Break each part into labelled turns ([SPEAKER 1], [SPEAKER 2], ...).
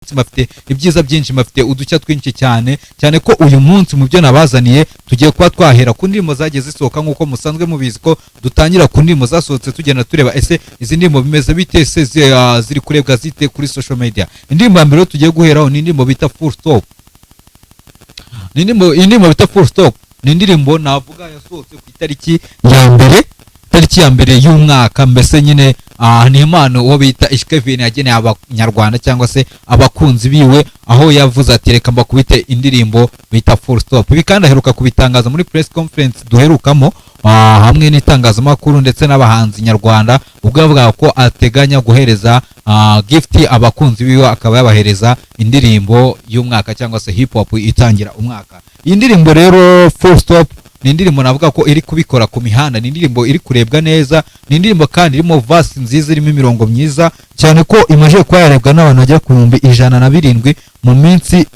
[SPEAKER 1] Bafite ibyiza byinshi, bafite udushya twinshi cyane cyane, ko uyu munsi mu byo nabazaniye tugiye kuba twahera ku ndirimbo zagiye zisohoka, nk'uko musanzwe mubizi ko dutangira ku ndirimbo zasohotse, tugenda tureba ese izi ndirimbo bimeze bite, se ziri kurebwa zite kuri social media. Indirimbo ya mbere rero tugiye guheraho ni indirimbo bita Full Stop. Ni indirimbo bita Full Stop, ni indirimbo navuga yasohotse ku itariki ya mbere, itariki ya mbere y'umwaka. Mbese nyine ni impano uwo bita Ish Kevin yageneye Abanyarwanda cyangwa se abakunzi biwe, aho yavuze ati: "Reka mbakubite indirimbo bita Full Stop." Ibi kandi aheruka kubitangaza muri press conference duherukamo hamwe n'itangazamakuru ndetse n'abahanzi nyarwanda, ubwo yavugaga ko ateganya guhereza gift abakunzi biwe, akaba yabahereza indirimbo y'umwaka cyangwa se hip hop itangira umwaka. Iyi ndirimbo rero Full Stop ni indirimbo navuga ko iri kubikora ku mihanda, ni indirimbo iri kurebwa neza, ni indirimbo kandi irimo verse nziza, irimo imirongo myiza cyane, ko imaze kuba yarebwa n'abantu bagera ku 107,000 mu minsi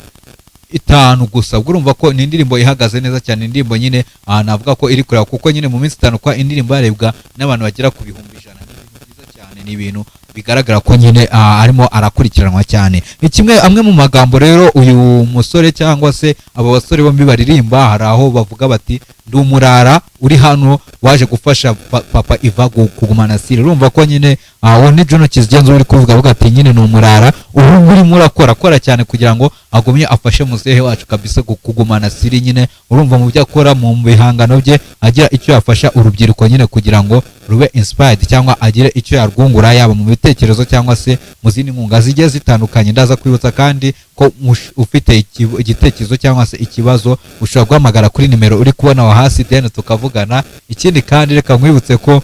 [SPEAKER 1] 5 gusa. Ubwo urumva ko ni indirimbo ihagaze neza cyane, indirimbo nyine navuga ko iri kureba, kuko nyine mu minsi 5 kwa indirimbo yarebwa n'abantu bagera ku 100,000, ni ibintu byiza cyane, ni ibintu bigaragara ko nyine arimo arakurikiranwa cyane. Ni kimwe amwe mu magambo rero uyu musore cyangwa se aba basore bombi baririmba, hari aho bavuga bati: "Ndi umurara uri hano waje gufasha papa Iva kugumana sire." Urumva ko nyine uwo ni Juno Kizigenza uri kuvuga, avuga ati nyine ni umurara ubu urimo urakora, akora cyane kugira ngo agumye afashe muzehe wacu kabisa kugumana siri. Nyine urumva mu byo akora, mu bihangano bye, agira icyo yafasha urubyiruko nyine kugira ngo rube inspired cyangwa agire icyo yarwungura, yaba mu bitekerezo cyangwa se mu zindi nkunga zigiye zitandukanye. Ndaza kwibutsa kandi ko ufite igitekerezo cyangwa se ikibazo ushobora guhamagara kuri nimero uri kubona aho hasi, then tukavugana. Ikindi kandi reka nkwibutse ko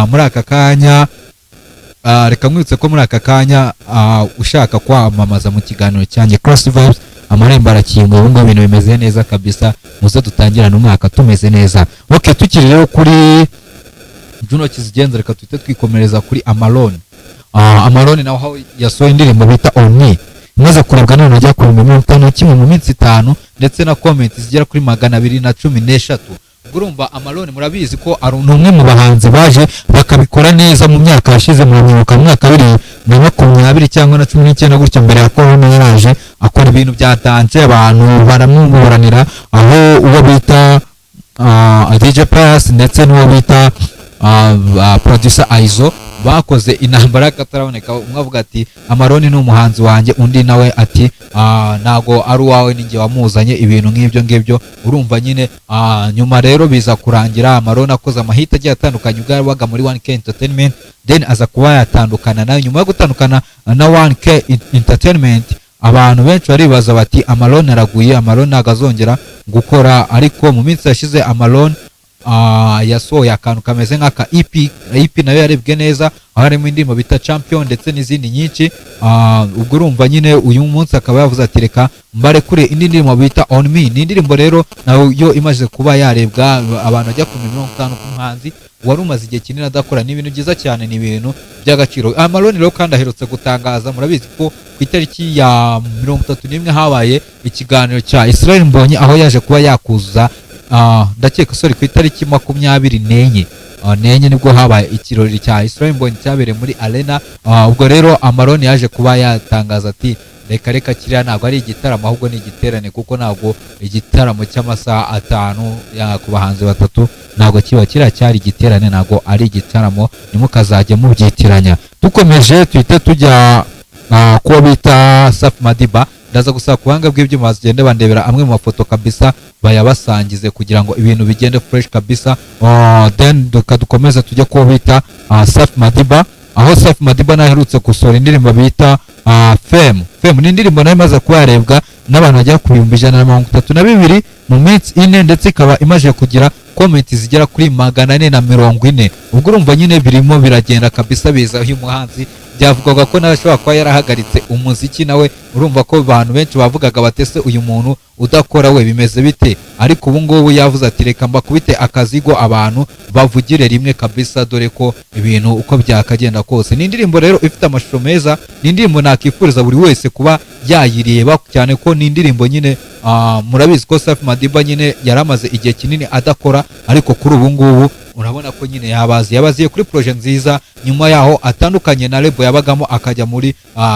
[SPEAKER 1] muri aka kanya ushaka kwamamaza mu kiganiro cyanjye Cross Vibes, amarembo arakinguye. Ubu ngubu ibintu bimeze neza kabisa, muze dutangirane umwaka tumeze neza. Okay, tukiri rero kuri Juno Kizigenza, reka tuhite twikomereza kuri Amalon. Amalon nawe aho yasohoye indirimbo bita On Me, imaze kurebwa none ajya ku 51,000 mu minsi 5, ndetse na comment zigera kuri 213. Ubwo urumva Amalon murabizi ko ari ni umwe mu bahanzi baje bakabikora neza mu myaka yashize. Murabyibuka mu mwaka 2020 cyangwa na 19 gutyo, mbere ya corona, yaraje akora ibintu bya danger, abantu baramuburanira, aho uwo bita DJ Pius ndetse n'uwo bita producer Aizo bakoze intambara y'akataraboneka. Umwe avuga ati: "Amaroni ni umuhanzi wanjye," undi nawe ati: "Ntago ari uwawe, ninjye wamuzanye," ibintu nk'ibyo ngibyo. Urumva nyine nyuma rero biza kurangira Amaroni akoze amahita agiye atandukanye ubwo yabaga muri 1K Entertainment, then aza kuba yatandukana nayo. Nyuma yo gutandukana na 1K Entertainment, abantu benshi baribaza bati: "Amalon araguye, Amalon ntabwo azongera gukora." Ariko mu minsi yashize Amalon yasohoye akantu kameze nk'aka EP. EP nayo yarebwe neza, aho harimo indirimbo bita Champion ndetse n'izindi nyinshi. Ubwo urumva nyine uyu munsi akaba yavuze ati: "Reka mbarekure indi ndirimbo bita On Me." Ni indirimbo rero nayo imaze kuba yarebwa abantu bajya ku 50,000, ku muhanzi wari umaze igihe kinini adakora, ni ibintu byiza cyane, ni ibintu by'agaciro. Amalon rero kandi aherutse gutangaza, murabizi ko ku itariki ya 31 habaye ikiganiro cya Israel Mbonyi, aho yaje kuba yakuzuza ndakeka, sorry, ku itariki 24 n'enye nibwo habaye ikirori cya Israel Mbonyi cyabereye muri Arena. Ubwo rero Amalon yaje kuba yatangaza ati: "Reka reka, kiriya ntabwo ari igitaramo, ahubwo ni igiterane, kuko ntabwo igitaramo cy'amasaha 5 ku bahanzi batatu ntabwo kiba, kiriya cyari igiterane, ntabwo ari igitaramo, ntimukazajye mubyitiranya." Dukomeje tuhite tujya kuwo bita Safi Madiba. Ndaza gusaba ku buhanga bw'ibyuma bagende bandebera amwe mu mafoto kabisa, bayabasangize kugira ngo ibintu bigende fresh kabisa. Then reka dukomeze tujye kuwo bita Safi Madiba, aho Safi Madiba nawe aherutse gusohora indirimbo bita Fame. Fame ni indirimbo nayo imaze kuba yarebwa n'abantu bagera ku 132,000 mu minsi 4, ndetse ikaba imaze kugira comment zigera kuri 440. Ubwo urumva nyine birimo biragenda kabisa biza. Uyu muhanzi byavugwaga ko nawe ashobora kuba yarahagaritse umuziki nawe. Urumva ko abantu benshi bavugaga batese uyu muntu. Udakora we bimeze bite? Ariko ubu ngubu yavuze ati: "Reka mbakubite akazigo, abantu bavugire rimwe kabisa, dore ko ibintu uko byakagenda kose." Ni indirimbo rero ifite amashusho meza, ni indirimbo nakifuriza buri wese kuba yayireba, cyane ko ni indirimbo nyine, murabizi ko Safi Madiba nyine yari amaze igihe kinini adakora, ariko kuri ubu ngubu urabona ko nyine yabaziye kuri projet nziza, nyuma yaho atandukanye na label yabagamo, akajya muri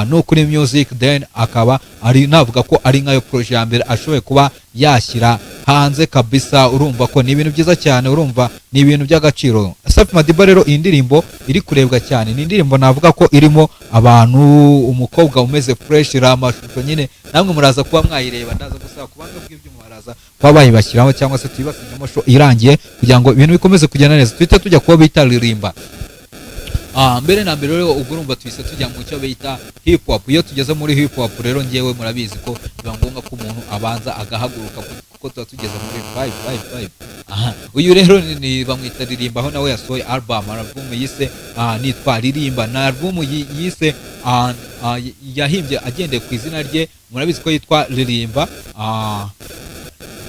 [SPEAKER 1] no kuri music, then akaba ari navuga ko ari nkayo projet ya mbere ashoboye kuba yashyira hanze kabisa. Urumva ko ni ibintu byiza cyane, urumva ni ibintu by'agaciro. Safi Madiba rero, iyi ndirimbo iri kurebwa cyane, ni indirimbo navuga ko irimo abantu, umukobwa umeze fresh, iri amashusho nyine, namwe muraza kuba mwayireba. Ndaza gusaba kubanga bw'ibyuma baraza kuba bayibashyiraho cyangwa se tuyibasinyemo show irangiye, kugira ngo ibintu bikomeze kugenda neza. Tuhite tujya kuba bita Ririmba. Mbere na mbere rero, ubwo urumva tuhise tujya mu cyo bita hip hop. Iyo tugeze muri hip hop rero, ngewe murabizi ko biba ngombwa ko umuntu abanza agahaguruka, kuko tuba tugeze muri 555. Aha, uyu rero ni bamwita Ririmba, aho nawe yasohoye album yise nitwa Ririmba. Na album yise yahimbye agendeye ku izina rye, murabizi ko yitwa Ririmba.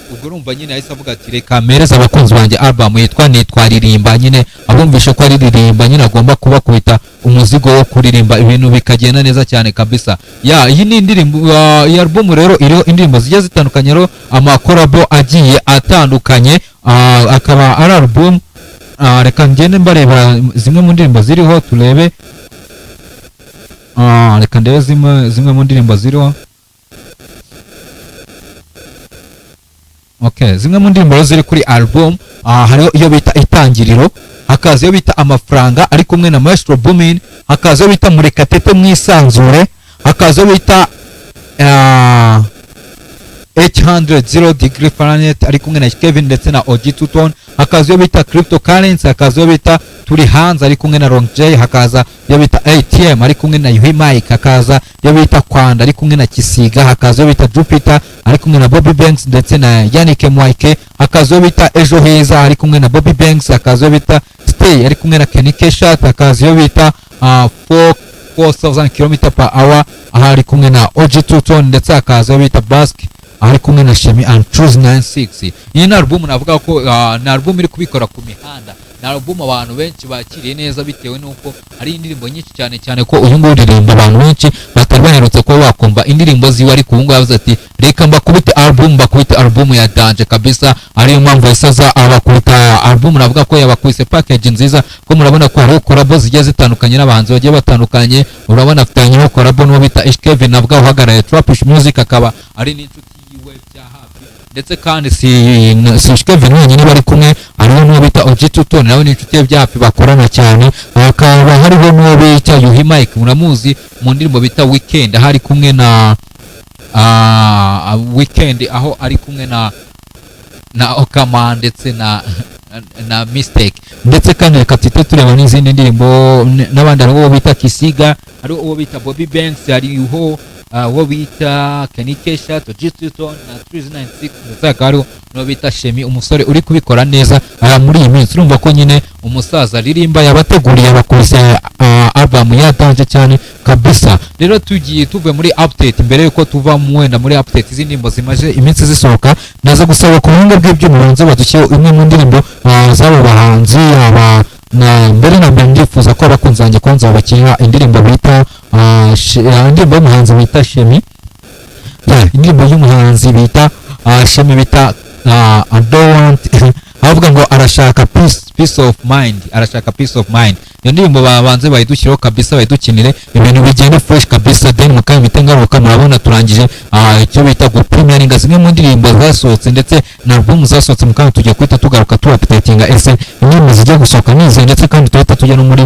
[SPEAKER 1] Ubwo urumva nyine yahise avuga ati: "Reka mpereze abakunzi banjye album yitwa Nitwa Ririmba." Nyine abumvishe ko ari ririmba nyine, agomba kubakubita umuzigo wo kuririmba, ibintu bikagenda neza cyane kabisa. Ya, iyi ni indirimbo, iyi album rero iriho indirimbo zigiye zitandukanye, rero amakorabo agiye atandukanye, akaba ari album. Reka ngende mbareba zimwe mu ndirimbo ziriho turebe. Reka ndebe zimwe mu ndirimbo ziriho. Okay, zimwe mu ndirimbo ziri kuri album, hariho iyo bita Itangiriro, hakaza iyo bita Amafaranga ari kumwe na Maestro Bumin, hakaza iyo bita Murekatete Mwisanzure, hakaza iyo bita 800 degree Fahrenheit ari kumwe na Kevin ndetse na OG Tuton, hakaza iyo bita Cryptocurrency, hakaza iyo bita Turi Hanze ari kumwe na Long J, hakaza iyo bita ATM ari kumwe na Yuhi Mike, hakaza iyo bita Kwanda ari kumwe na Kisiga, hakaza iyo bita Jupiter ari kumwe na Bobby Banks ndetse na Yannick Mwike, hakaza iyo bita Ejo Heza ari kumwe na Bobby Banks, hakaza iyo bita Stay ari kumwe na Kenny Keshat, hakaza iyo bita 4 4000 km per hour aho ari kumwe na OG Tuton, ndetse hakaza iyo bita Bask aho ari kumwe na Shemi and Choose 96. Iyi ni album navuga ko ni album iri kubikora ku mihanda, ni album abantu benshi bakiriye neza bitewe n'uko hari indirimbo nyinshi cyane, cyane ko uyu nguyu uririmba abantu benshi batari baherutse kuba bakumva indirimbo ziwe, ariko ubu ngubu yavuze ati: "Reka mbakubite album, mbakubite album ya danger kabisa." Ariyo mpamvu yahise aza abakubita album, navuga ko yabakubise package nziza, ko murabona ko hariho collabo zigiye zitandukanye n'abahanzi bagiye batandukanye. Urabona afitanye collabo n'uwo bita Ish Kevin, navuga uhagarariye Trapish Music, akaba ari n'inshuti yiwe bya hafi. Ndetse kandi si Ish Kevin wenyine bari kumwe, hariho n'uwo bita OG Tuton, nawe ni inshuti ye bya hafi, bakorana cyane. Hakaba hariho n'uwo bita Yuhi Mike, muramuzi mu ndirimbo bita Weekend, aho ari kumwe na Weekend, aho ari kumwe na Okama ndetse na Mistake. Ndetse kandi reka tuhite tureba n'izindi ndirimbo n'abandi. Hariho uwo bita Kisiga, hariho uwo bita Bobby Banks, hariho uwo bita Kenny Kesha, Toji Tuton na 396, ndetse hakaba hariho n'uwo bita Shemi, umusore uri kubikora neza muri iyi minsi. Urumva ko nyine umusaza Ririmba yabateguriye, abakubise album ya danger cyane kabisa. Rero tugiye tuvuye muri update, mbere yuko tuva mu wenda muri update izindi ndirimbo zimaze iminsi zisohoka, naza gusaba ku buhanga bw'ibyuma banze badushyire imwe mu ndirimbo z'abo bahanzi. Aba na mbere na mbere ndifuza ko abakunzi banjye kwanza bakinira indirimbo bita indirimbo y'umuhanzi bita Shemi. Yeah, indirimbo y'umuhanzi bita Shemi bita I don't want, avuga ngo arashaka peace of mind, arashaka peace of mind. Iyo ndirimbo babanze bayidushyiraho kabisa, bayidukinire, ibintu bigende fresh kabisa. Then mu kanya mpite ngaruka. Murabona turangije icyo bita gupremieringa zimwe mu ndirimbo zasohotse ndetse na album zasohotse. Mu kanya tugiye guhita tugaruka tu updatinga ese indirimbo zijya gusohoka nize, ndetse kandi tuhita tujya no muri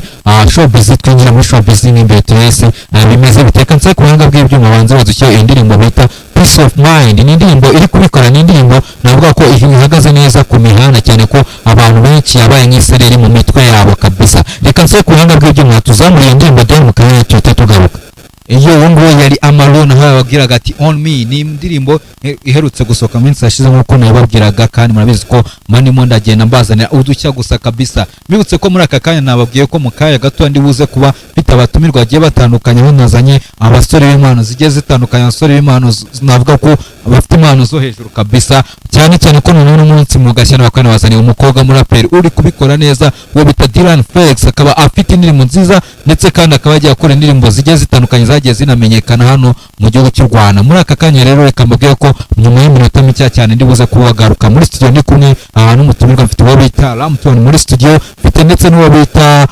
[SPEAKER 1] showbiz, twinjira muri showbiz nk'imbere turese bimeze biteka. Nse ku buhanga bw'ibyuma banze badushyire indirimbo bita Peace of Mind. Ni indirimbo iri kubikora, ni indirimbo navuga ko ihagaze neza ku mihanda, cyane ko abantu benshi yabaye nk'isereri mu mitwe yabo kabisa. Reka nse ku buhanga bw'ibyuma tuzamure iyo ndirimbo, then mu kanya tuhite tugaruka. Iyo uwo nguwo yari Amalon, aho yababwiraga ati "On Me". Ni indirimbo iherutse gusohoka mu minsi yashize nk'uko nababwiraga, kandi murabizi ko manimo ndagenda mbazanira udushya gusa kabisa. Mbibutse ko muri aka kanya nababwiye ko mu kanya gato ndi buze kuba mfite abatumirwa bagiye batandukanye, aho nazanye abasore b'impano zigiye zitandukanye, abasore b'impano navuga ko Bafite impano zo hejuru kabisa, cyane cyane ko noneho uno munsi mu gashyano bakaba bazaniye umukobwa muraperi uri kubikora neza, uwo bita Dylan Felix, akaba afite indirimbo nziza, ndetse kandi akaba yagiye akora indirimbo zigiye zitandukanye zagiye zinamenyekana hano mu gihugu cy'u Rwanda. Muri aka kanya rero, reka mbabwire ko nyuma y'iminota mike cyane ndibuze kubagaruka muri studio. Ndi kumwe n'umutumirwa, mfite uwo bita Ramton muri studio, mfite ndetse n'uwo bita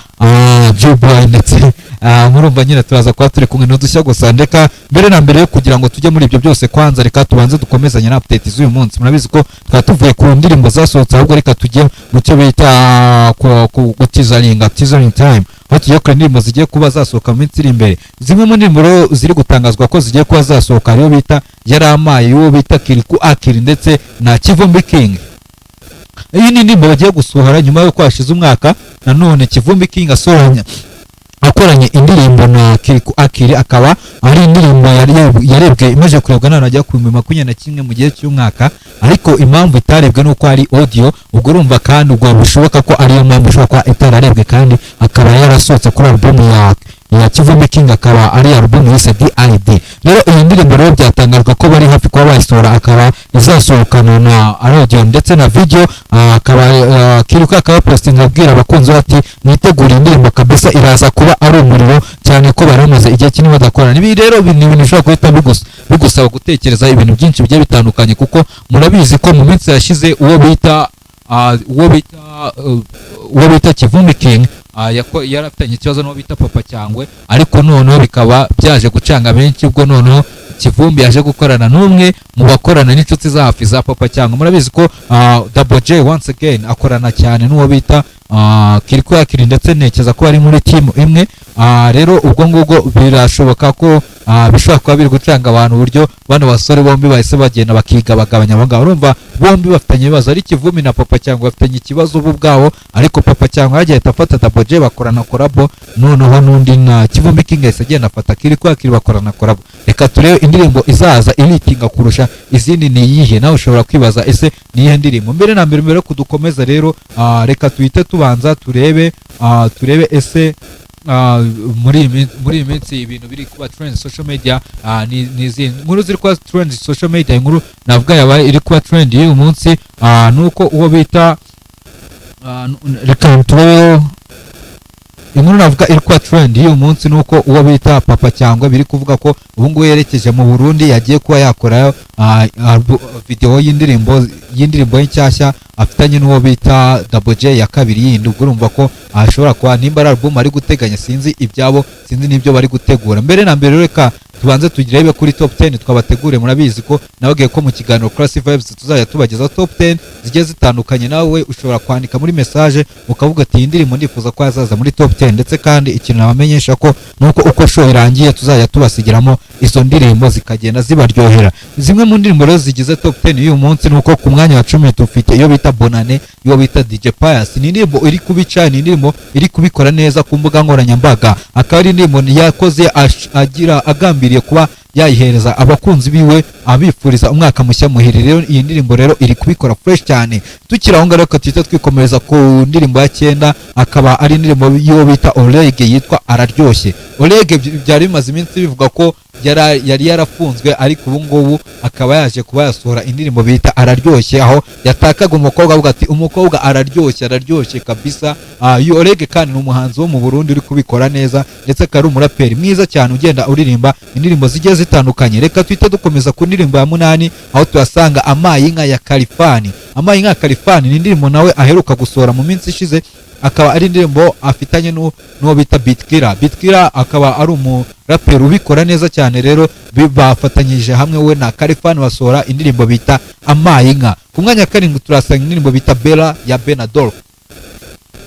[SPEAKER 1] Joe, ndetse murumva nyine turaza kuba turi kumwe n'udushya gusa. Ndeka mbere na mbere yo kugira ngo tujye muri ibyo byose, kwanza reka tubanze dukomezanye na update z'uyu munsi. Murabizi ko twaba tuvuye ku ndirimbo zasohotse, ahubwo reka tujye mu cyo bita guteasinga, teasing time, aho tugiye kure indirimbo zigiye kuba zasohoka mu minsi iri imbere. Zimwe mu ndirimbo rero ziri gutangazwa ko zigiye kuba zasohoka, hariyo bita Yaramaye y'uwo bita Kirikou Akili ndetse na Kivumbi King. Iyi ni indirimbo bagiye gusohora nyuma y'uko hashize umwaka nanone Kivumbi King asohoranye, akoranye indirimbo na Kirikou Akili, akaba ari indirimbo yarebwe, imaze kurebwa n'abantu bagera ku 21,000 mu gihe cy'umwaka. Ariko impamvu itarebwe nuko ari audio. Ubwo urumva kandi ubwo bishoboka ko ariyo mpamvu ishobora kuba itararebwe, kandi akaba yarasohotse kuri album ya Kivumbi King, akaba ari album yise DID. Rero iyi ndirimbo rero byatangajwe ko bari hafi kuba bayisohora, akaba izasohokana na audio ndetse na video. Akaba Kirikou akaba postinga abwira abakunzi be ati: "Mwitegure indirimbo kabisa, iraza kuba ari umuriro", cyane ko bari bamaze igihe kinini badakorana. Ibi rero ni ibintu bishobora guhita bigusaba gutekereza ibintu byinshi bigiye bitandukanye, kuko murabizi ko mu minsi yashize uwo bita Kivumbi King yari afitanye ikibazo n'uwo bita Papa Cyangwe, ariko noneho bikaba byaje gucanga benshi ubwo noneho Kivumbi yaje gukorana n'umwe mu bakorana n'inshuti za hafi za Papa Cyangwe. Murabizi ko Double J once again akorana cyane n'uwo bita Kirikou Akili, ndetse ntekereza ko bari muri team imwe. Rero ubwo ngubwo birashoboka ko bishobora kuba biri gucanga abantu, uburyo bano basore bombi bahise bagenda bakiga bagabanya abo ngabo. Urumva bombi bafitanye ibibazo, ari Kivumbi na Papa Cyangwe bafitanye ikibazo bo ubwabo, ariko Papa Cyangwe yagiye ahita afata Double J bakorana collabo, noneho n'undi na Kivumbi King yahise agenda afata Kirikou Akili bakorana collabo. Reka turebe indirimbo izaza iritinga kurusha izindi ni iyihe. Nawe ushobora kwibaza: ese ni iyihe ndirimbo? Mbere na mbere, mbere yo kudukomeza rero, reka tuhite tubanza turebe ese muri iyi minsi ibintu biri kuba trend social media ni izihe nkuru ziri kuba trend social media. Inkuru navuga yabaye iri kuba trend y'uyu munsi nuko uwo bita reka turebe inkuru navuga iri kuba trend y'uyu munsi, nuko uwo bita Papa Cyangwe biri kuvuga ko ubu ngubu yerekeje mu Burundi, yagiye kuba yakora video y'indirimbo ye nshyashya afitanye n'uwo bita Double J ya kabiri yindi. Ubwo urumva ko ashobora kuba nimba ari album ari guteganya, sinzi ibyabo, sinzi n'ibyo bari gutegura. Mbere na mbere, reka tubanze turebe kuri top 10 twabategure. Murabizi ko nababwiye ko mu kiganiro Classy Vibes tuzajya tubagezaho top 10 zigiye zitandukanye. Nawe ushobora kwandika muri message ukavuga ati: "Iyi ndirimbo ndifuza ko yazaza muri top 10." Ndetse kandi ikintu nabamenyesha ko nuko uko show irangiye tuzajya tubasigiramo izo ndirimbo zikagenda zibaryohera. Zimwe mu ndirimbo rero zigize top 10 y'uyu munsi, nuko ku mwanya wa 10 dufite iyo bita Bonane iyo bita DJ Pius. Ni indirimbo iri kubica, ni indirimbo iri kubikora neza ku mbuga nkoranyambaga, akaba ari indirimbo yakoze agira agambiriye kuba yayihereza abakunzi biwe, abifuriza umwaka mushya muhire. Rero iyi ndirimbo rero iri kubikora fresh cyane. Tukiri aho ngaho, reka tuhite twikomereza ku ndirimbo ya cyenda, akaba ari indirimbo y'uwo bita Olege yitwa Araryoshye. Olege byari bimaze iminsi bivuga ko yari yarafunzwe, ariko ubu ngubu akaba yaje kuba yasohora indirimbo bita Araryoshye, aho yatakaga umukobwa avuga ati: "Umukobwa araryoshye, araryoshye kabisa." Uyu Olege kandi ni umuhanzi wo mu Burundi uri kubikora neza, ndetse akaba ari umuraperi mwiza cyane ugenda uririmba indirimbo zigiye zitandukanye. Reka tuhite dukomeza ku ndirimbo ya munani, aho tuhasanga Amayinka ya Kalifani. Amayinka ya Kalifani ni indirimbo nawe aheruka gusohora mu minsi ishize, akaba ari indirimbo afitanye n'uwo bita Bitkira. Bitkira akaba ari umuraperi ubikora neza cyane. Rero bafatanyije hamwe we na Kalifani basohora indirimbo bita Amayinka. Ku mwanya wa karindwi turasanga indirimbo bita Bella ya Benador.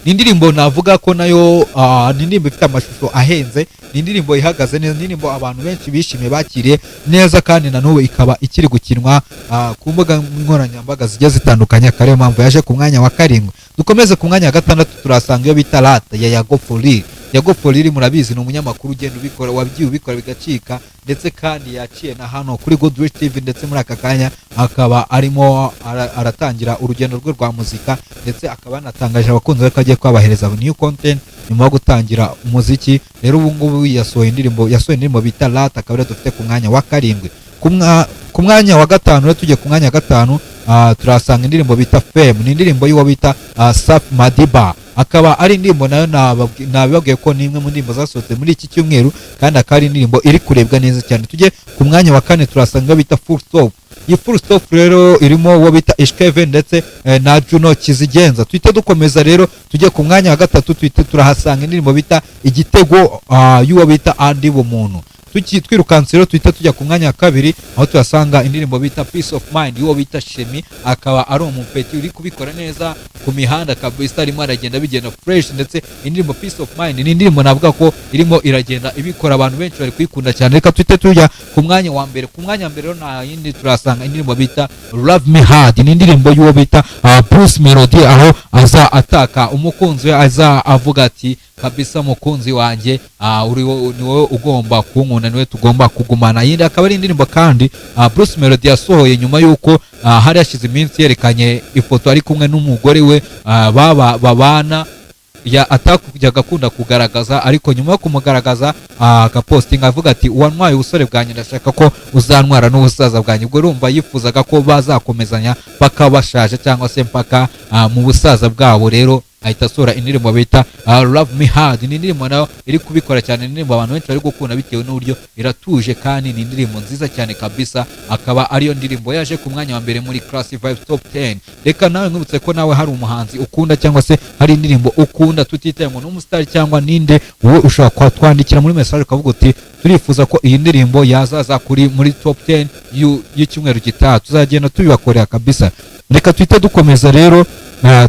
[SPEAKER 1] Ni indirimbo navuga ko nayo ni indirimbo ifite amashusho ahenze, ni indirimbo ihagaze neza, ni indirimbo abantu benshi bishimiye, bakiriye neza, kandi na n'ubu ikaba ikiri gukinwa ku mbuga nkoranyambaga zigiye zitandukanye, akaba ariyo mpamvu yaje ku mwanya wa karindwi. Dukomeze ku mwanya wa gatandatu, turasanga iyo bita Rata ya Yago Foriri. Yago Foriri murabizi ni umunyamakuru ugenda ubikora, wagiye ubikora bigacika, ndetse kandi yaciye na hano kuri Goodrich TV, ndetse muri aka kanya akaba arimo aratangira urugendo rwe rwa muzika, ndetse akaba yanatangaje abakunzi be ko agiye kubahereza new content nyuma yo gutangira umuziki. Rero ubu ngubu yasohoye indirimbo bita Rata, akaba ariyo dufite ku mwanya wa karindwi. Ku mwanya wa gatanu rero, tujye ku mwanya wa gatanu, turahasanga indirimbo bita Fame. Ni indirimbo y'uwo bita Safi Madiba, akaba ari indirimbo nayo nabibabwiye ko ni imwe mu ndirimbo zasohotse muri iki cyumweru, kandi akaba ari indirimbo iri kurebwa neza cyane. Tujye ku mwanya wa kane, turasanga iyo bita Full Stop. Iyi Full Stop rero irimo uwo bita Ish Kevin ndetse na Juno Kizigenza. Tuhite dukomeza rero, tujye ku mwanya wa gatatu, tuhite turahasanga indirimbo bita Igitego, y'uwo bita Andy Bumuntu. Twirukanse rero, tuhita tujya ku mwanya wa kabiri, aho tuhasanga indirimbo bita Peace of Mind y'uwo bita Shemi, akaba ari umupeti uri kubikora neza ku mihanda kabisa, arimo aragenda bigenda fresh. Ndetse indirimbo Peace of Mind ni indirimbo navuga ko irimo iragenda ibikora, abantu benshi bari kuyikunda cyane. Reka tuhite tujya ku mwanya wa mbere. Ku mwanya wa mbere rero nta yindi, turasanga indirimbo bita Love Me Hard. Ni indirimbo y'uwo bita Bruce Melody, aho aza ataka umukunzi we, aza avuga ati: "Kabisa mukunzi wanjye, ni wowe ugomba kunkunda, niwe tugomba kugumana." Yindi akaba ari indirimbo kandi Bruce Melody yasohoye nyuma y'uko hari hashize iminsi yerekanye ifoto ari kumwe n'umugore we, baba babana ya atakujyaga akunda kugaragaza, ariko nyuma yo kumugaragaza agapostinga avuga ati: "Wantwaye ubusore bwanjye, ndashaka ko uzantwara n'ubusaza bwanjye." Ubwo urumva yifuzaga ko bazakomezanya paka bashaje cyangwa se mpaka mu busaza bwabo. Rero ahita asohora indirimbo bita Love Me Hard. Ni indirimbo nayo iri kubikora cyane, ni indirimbo abantu benshi bari gukunda bitewe n'uburyo iratuje, kandi ni indirimbo nziza cyane kabisa, akaba ariyo ndirimbo yaje ku mwanya wa mbere muri Classy Vibes Top 10. Reka nawe nkwibutse ko nawe hari umuhanzi ukunda cyangwa se hari indirimbo ukunda, tutitaye ngo ni umusitari cyangwa ninde, wowe ushobora kwatwandikira muri message ukavuga uti: "Turifuza ko iyi ndirimbo yazaza kuri muri top 10 y'icyumweru gitaha." Tuzagenda tubibakorera kabisa. Reka tuhite dukomeza rero,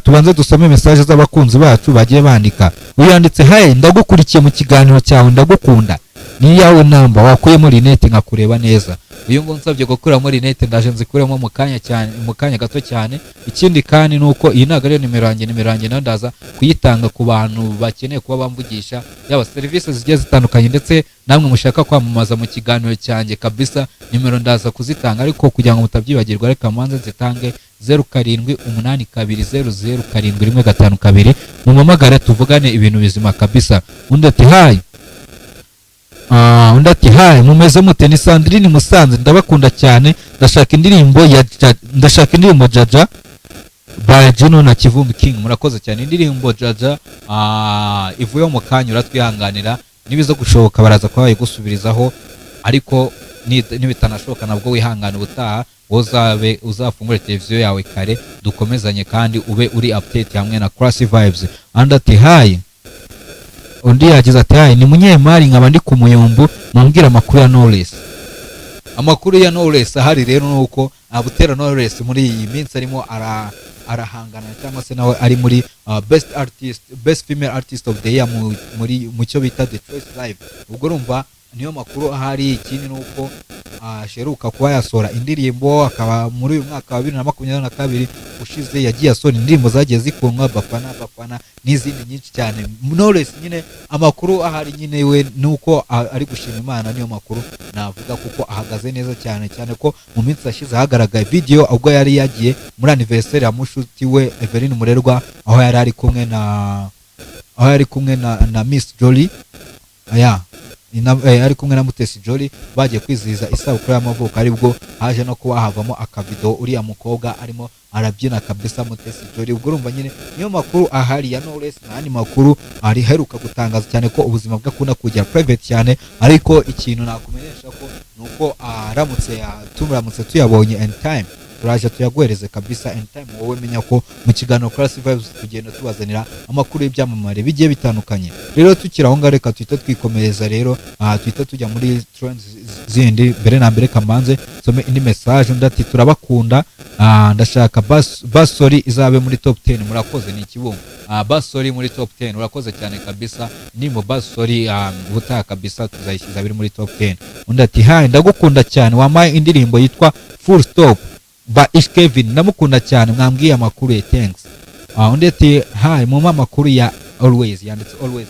[SPEAKER 1] tubanze dusome message z'abakunzi bacu bagiye bandika. Uyanditse: "Hey, ndagukurikiye mu kiganiro cyawe, ndagukunda, ni iyawe namba, wakuyemo rinete nkakureba neza." Uyu nguyu nsabye gukuramo rinete, ndaje nzikuremo mu kanya cyane, mu kanya gato cyane. Ikindi kandi ni uko iyi ntabwo ariyo nimero yanjye. Nimero yanjye nayo ndaza kuyitanga ku bantu bakeneye kuba bamvugisha, yaba serivisi zigiye zitandukanye, ndetse namwe mushaka kwamamaza mu kiganiro cyanjye kabisa, nimero ndaza kuzitanga. Ariko kugira ngo mutabyibagirwa, reka mbanze nzitange: 0782007152. Mumamagare tuvugane ibintu bizima kabisa. Undi ati: "Hi." Undi ati: "Hi, mumeze mute? Ni Sandrine Musanze, ndabakunda cyane, ndashaka indirimbo Jaja by Juno na Kivumbi King. Murakoze cyane." Indirimbo Jaja ivuyeho mu kanya, uratwihanganira. Nibiza gushoboka baraza kuba bayigusubirizaho, ariko nibitanashoboka nabwo wihangane, ubutaha uzabe uzafungure televiziyo yawe kare dukomezanye, kandi ube uri update hamwe na Classy Vibes. Undi ati: "Hi." Undi yagize ati: "Hi, ni Munyemari, nkaba ndi ku Muyumbu, mumbwira amakuru ya Knowless." Amakuru ya Knowless ahari rero ni uko Butera Knowless muri iyi minsi arimo arahangana cyangwa se nawe ari muri best artist, best female artist of the year mu cyo bita The Choice Live. Ubwo urumva niyo makuru ahari. Ikindi ni uko asheruka kuba yasohora indirimbo, akaba muri uyu mwaka wa 2022 ushize yagiye asohora indirimbo zagiye zikundwa, Bafana Bafana n'izindi nyinshi cyane. Knowless nyine amakuru ahari nyine we ni uko ari gushima Imana, niyo makuru navuga, kuko ahagaze neza cyane, cyane ko mu minsi yashize hagaragaye video ubwo yari yagiye muri anniversaire ya mushuti we Evelyn Murerwa, aho yari kumwe na Miss Jolly aya ari kumwe na Mutesi Jolly, bagiye kwizihiza isabukuru y'amavuko, aribwo haje no kuba havamo akavido uriya mukobwa arimo arabyina kabisa, Mutesi Jolly. Ubwo urumva nyine niyo makuru ahari ya Knowless, n'andi makuru ariheruka gutangaza, cyane ko ubuzima bwe akunda kugira private cyane. Ariko ikintu nakumenyesha ko ni uko aramutse turamutse tuyabonye anytime turaje tuyaguhereze kabisa anytime. Wowe menya ko mu kiganiro Classy Vibes tugenda tubazanira amakuru y'ibyamamare bigiye bitandukanye. Rero tukiri aho ngaho, reka tuhite twikomereza rero, tuhite tujya muri trends zindi. Mbere na mbere kamanze nsome indi message. Undi ati: "Turabakunda, ndashaka Basori izabe muri top 10, murakoze, ni Ikibungo." Basori muri top 10, urakoze cyane kabisa. Indirimbo Basori, ubutaha kabisa tuzayishyiza biri muri top 10. Undi ati: "Hi, ndagukunda cyane, wampaye indirimbo yitwa Full Stop ba Ish Kevin, ndamukunda cyane, mwambwiye amakuru ye, thanks." Undi ati: "Hi, mumpe amakuru ya Always." Yanditse Always.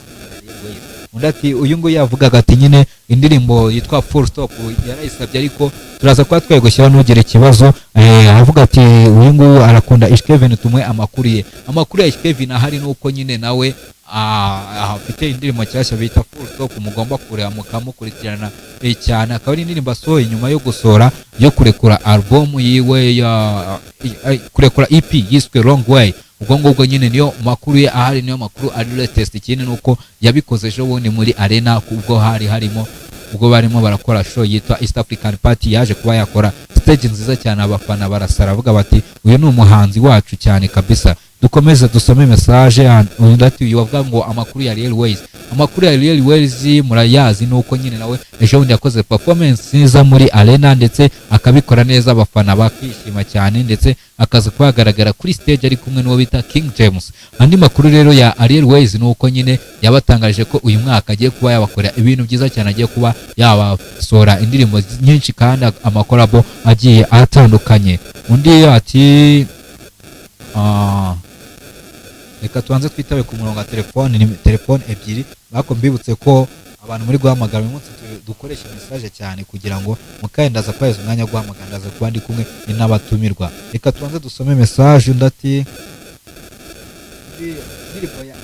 [SPEAKER 1] Undi ati, uyu nguyu yavugaga ati nyine indirimbo yitwa Full Stop yarayisabye, ariko turaza kuba twayigushyiraho, ntugire ikibazo. Aravuga ati uyu nguyu arakunda Ish Kevin, tumwe amakuru ye. Amakuru ya Ish Kevin ahari ni uko nyine nawe Afite indirimbo nshyashya bita Full Stop, mugomba kureba mukamukurikirana cyane. Akaba ari indirimbo asohoye nyuma yo gusohora, yo kurekura album yiwe ya kurekura EP yiswe Long Way. Ubwo ngubwo nyine niyo makuru ye ahari, niyo makuru ari latest. Ikindi nuko yabikoze ejo bundi muri arena, ubwo hari harimo, ubwo barimo barakora show yitwa East African Party. Yaje kuba yakora stage nziza cyane, abafana barasara bavuga bati uyu ni umuhanzi wacu cyane kabisa. Dukomeze dusome message. Undi ati uyu bavuga ngo amakuru ya Ariel Wayz. Amakuru ya Ariel Wayz murayazi, nuko nyine nawe ejo bundi yakoze performance nziza muri arena, ndetse akabikora neza, abafana bakishima cyane, ndetse akaza kuba yagaragara kuri stage ari kumwe n'uwo bita King James. Andi makuru rero ya Ariel Wayz ni uko nyine yabatangarije ko uyu mwaka agiye kuba yabakorera ibintu byiza cyane, agiye kuba yabasohora indirimbo nyinshi kandi amakolabo agiye atandukanye. Undi ati reka tubanze twitabe ku murongo wa telefone, ni telefone ebyiri, ariko mbibutse ko abantu muri guhamagara uyu munsi dukoresha message cyane, kugira ngo mukanya ndaza kubaheza umwanya wo guhamagara, ndaza kuba ndi kumwe n'abatumirwa. Reka tubanze dusome message. Undi ati indirimbo ya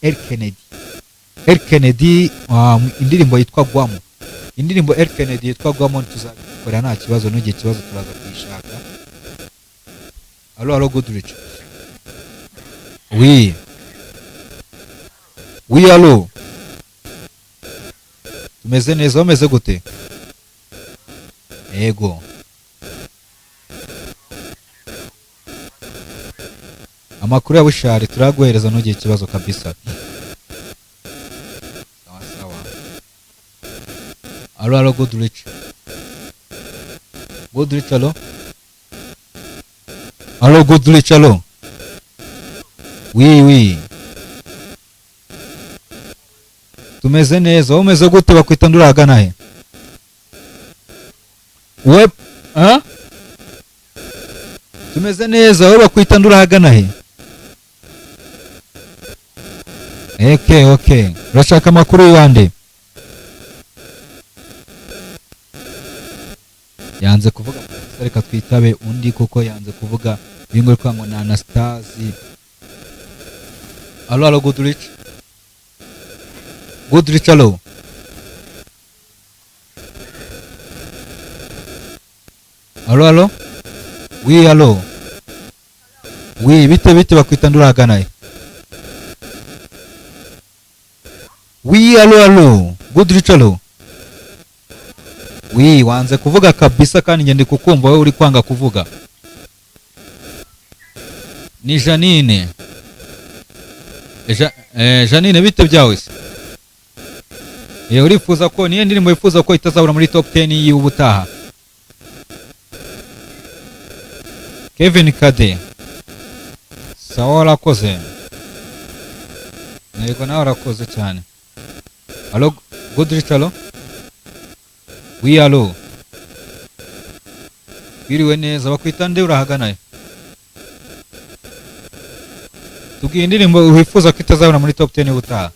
[SPEAKER 1] El Kennedy, El Kennedy, indirimbo yitwa Gwamo, indirimbo El Kennedy yitwa Gwamo, tuzabikora nta kibazo, n'ugihe ikibazo turaza kuyishaka. Allo, allo, Goodrich. Oui, oui, allo. Tumeze neza, umeze gute? Yego. Amakuru ya Bushari turaguhereza, ntugire ikibazo kabisa. Sawa sawa. Allo, allo, Goodrich. Goodrich, allo. Allo, Goodrich, allo. Oui, oui. Tumeze neza, wowe umeze gute? Bakwita nduragana he? We, ha? Tumeze neza, wowe bakwita ndurahagana he? Okay, okay. Urashaka amakuru y'ande? Yanze kuvuga, reka twitabe undi kuko yanze kuvuga. Uyu nguyu ngo ni Anastasi. Allo, allo, Goodrich. Goodrich, allo. Allo, allo. Oui, allo. Oui, bite bite, bakwita ndurahagana he? Oui, allo, allo. Goodrich, allo. Oui, wanze kuvuga kabisa kandi ngende kukumva, wowe uri kwanga kuvuga. Ni Janine. Janine, bite byawe se? Urifuza ko niyo ndirimbo wifuza ko itazabura muri top 10 y'ubutaha? Kevin Kade. Sawa, warakoze. Yego, nawe warakoze cyane. Allo, Goodrich, allo. Oui, allo. Wiriwe neza, bakwita nde, urahagana he? Tubwiye indirimbo wifuza ko itazabura muri top 10 y'ubutaha.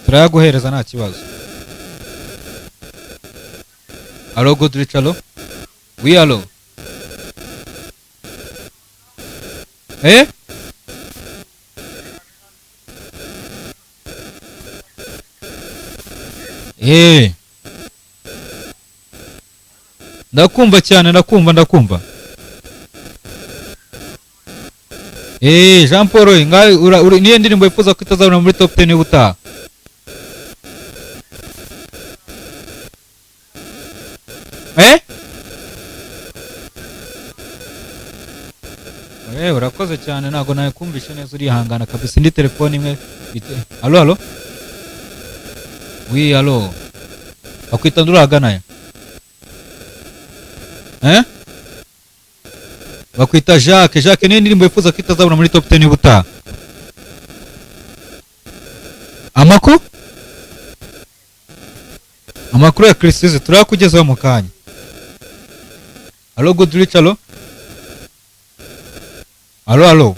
[SPEAKER 1] Turayaguhereza nta kibazo. Allo, Goodrich, allo. Oui, allo. Eh? Eh. Ndakumva cyane, ndakumva, ndakumva. Jean Paul, ngaho niyo ndirimbo wifuza ko itazabona muri top 10 y'ubutaha? Eh? Urakoze cyane, ntago nakumvishe neza, urihangana kabisa. Indi telefone imwe. Allo, allo. Oui, allo. Bakwita ndurahagana he? Eh? Bakwita Jacques. Jacques, niyo ndirimbo wifuza ko itazabura muri top 10 y'ubutaha? Amakuru? Amakuru ya Christise turakugezaho mu kanya. Allo, Goodrich, allo. Allo, allo.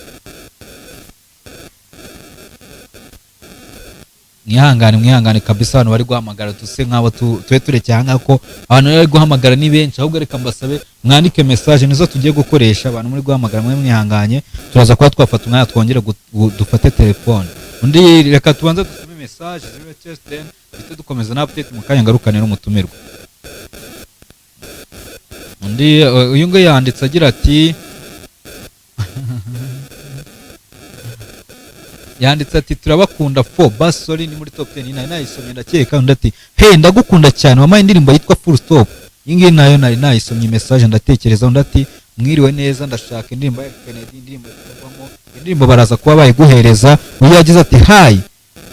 [SPEAKER 1] Mwihangane, mwihangane kabisa. Abantu bari guhamagara duse nk'abo tube turekeye ahangaha, ko abantu bari guhamagara ni benshi. Ahubwo reka mbasabe mwandike message, nizo tugiye gukoresha. Abantu muri guhamagara mwe mwihanganye, turaza kuba twafata umwanya twongere dufate telefone. Undi, reka tubanze dusome message zibe test, then duhite dukomeza na update mu kanya, ngarukane n'umutumirwa. Undi, uyu nguyu yanditse agira ati, yanditse ati: "Turabakunda fo basori." Ni muri top 10, nari nayisomye ndakeka. Undi ati: "Hey, ndagukunda cyane, wampaye indirimbo yitwa Full Stop." Iyi ngiyi nayo nari nayisomye message ndatekereza. Undi ati: "Mwiriwe neza, ndashaka indirimbo ya Kennedy, indirimbo yitwamo." Indirimbo baraza kuba bayiguhereza. Uyu yagize ati: "Hi,